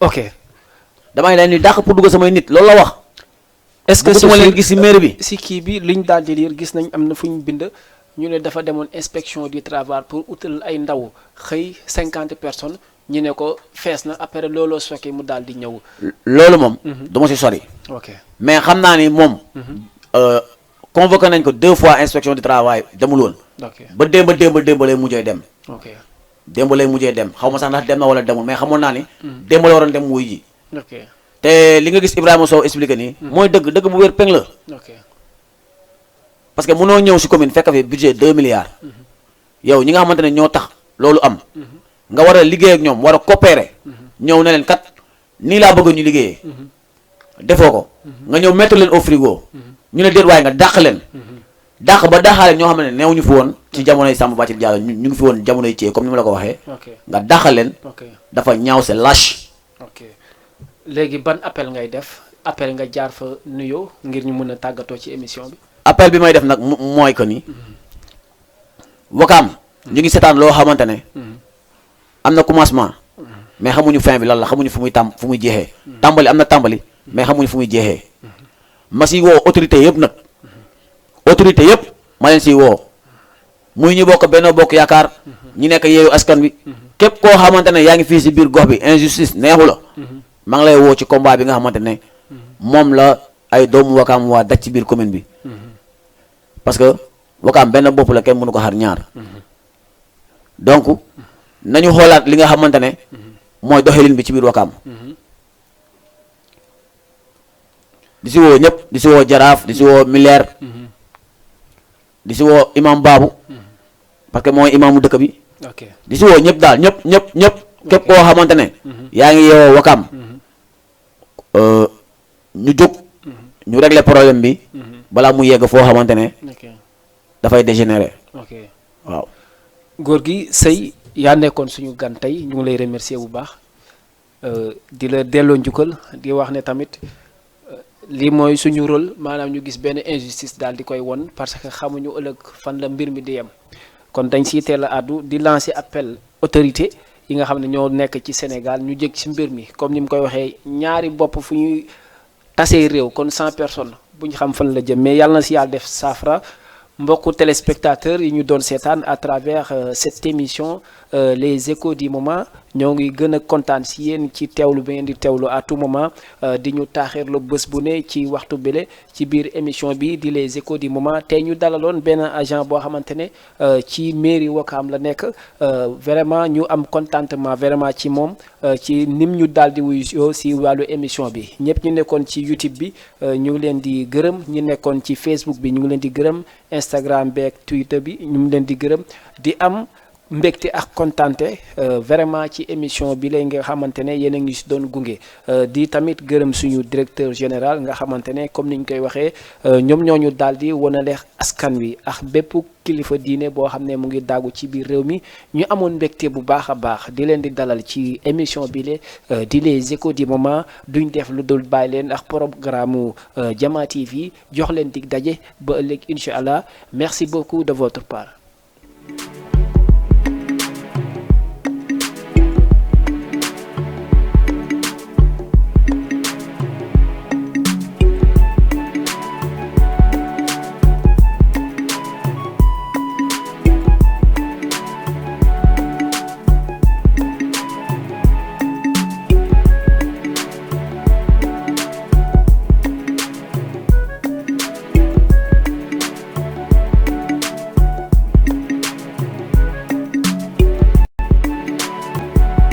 ok. damay leen di dàq pour dugal samay nit loolu la wax. est-ce que ma leen gis ci maire bi. si kii bi liñ daal di lire gis nañ am na fu ñu bind ñu ne dafa demoon inspection du travail pour utal ay ndaw xëy 50 personnes ñu ne ko fees na après looloo sokkee mu daal di ñëw. loolu moom. dama ci sori. ok mais xam naa ni moom. convoqué nañ ko 2 fois inspection du travail demul woon. ok ba démb lay mujjee dem. ok démb lay mujjee dem xaw ma sax ndax dem na wala demul mais xamoon naa ni. démb la waroon dem wuy ji. ok te li nga gis Ibrahima Sow expliqué nii. mooy dëgg bu wér peng la. ok parce que mënoo ñëw ci commune fekk fi budget 2 milliards. yow ñi nga xamante ne ñoo tax loolu am. nga war a liggéey ak ñoom war a coopérer. ñëw ne leen kat nii laa bëgg ñu liggéeyee. defoo ko. nga ñëw mettre leen au frigo. ñu ne déet waaye nga dàq leen. dàq ba dàqaale ñoo xam ne neew ñu fi woon ci jamonoy Samba Bathily Diallo ñu ngi fi woon jamonoy Thié comme ni ma la ko waxee. ok nga dàqal leen. ok dafa ñaaw c'est lâche. ok léegi ban appel ngay def appel nga jaar fa nuyoo ngir ñu mën a tàggatoo ci émission bi. appel bi may def nag mooy que ni. Wakaam ñu ngi seetaan loo xamante ne. am na commencement. mais xamuñu fin bi lan la xamuñu fu muy jeexee. tàmbali am na tàmbali. mais xamuñu fu muy jeexee. ma si woo autorité yëpp nag. autorité yëpp ma leen siy woo. muy ñu bokk Benno Bokk Yaakaar. ñi nekk Yewwi Askan Wi. képp koo xamante ne yaa ngi fii si biir gox bi injustice neexu la. maa ngi lay woo ci combat bi nga xamante ne. moom la ay doomu Wakaam waa daj ci biir commune bi. parce que Wakaam benn bopp la kenn mënu ko xar ñaar. donc nañu xoolaat li nga xamante ne. mooy doxalin bi ci biir Wakaam. di si woo ñëpp di si woo Jaraaf di si woo Miller. di si woo imam Babou. parce que mooy imaamu dëkk bi. ok di si woo ñëpp daal ñëpp. képp koo xamante ne. yaa ngi yeewoo Wakaam. ñu jóg. ñu régler problème bi. balaa mu yegg foo xamante ne. ok dafay dégénérer. ok waaw. góor gi Seye yaa nekkoon suñu gan tey ñu ngi lay remercier bu baax di la delloo njukkal di wax ne tamit lii mooy suñu rôle maanaam ñu gis benn injustice daal di koy won parce que xamuñu ëllëg fan la mbir mi di yem kon dañ siy teel a àddu di lancer appel autorité yi nga xam ne ñoo nekk ci Sénégal ñu jëg ci mbir mi comme ni mu koy waxee ñaari bopp fu ñuy tasee réew kon 100 personnes bu ñu xam fan la jëm mais yàlla na si yàlla def saafara mbokku téléspectateurs yi ñu doon seetaan à travers cette émission les échos du moment ñoo ngi gën a kontaan si yéen ci teewlu bi ngeen di teewlu à tout moment di ñu taaxirlu bés bu ne ci waxtu bile ci biir émission bi di les échos du moment tey ñu dalaloon benn agent boo xamante ne ci mairie Wakaam la nekk vraiment ñu am contentement vraiment ci moom ci nim ñu daal di wuyu si wàllu émission bi ñëpp ñu nekkoon ci YouTube bi ñu ngi leen di gërëm ñu nekkoon ci Facebook bi ñu ngi leen di gërëm Instagram beeg Twitter bi ñu ngi leen di gërëm di am mbégte ak kontante vraiment ci émission bi lay nga xamante ne yéen a ngi si doon gunge di tamit gërëm suñu directeur général nga xamante ne comme ni ñu koy waxee ñoom ñooñu daal di wanale askan wi ak bépp kilifa diine boo xam ne mu ngi daagu ci biir réew mi ñu amoon mbégte bu baax a baax di leen di dalal ci émission bi le di les échos du moment duñ def lu dul bàyyi leen ak programme Jama TV jox leen dig daje ba ëllëg incha allah merci beaucoup de votre part.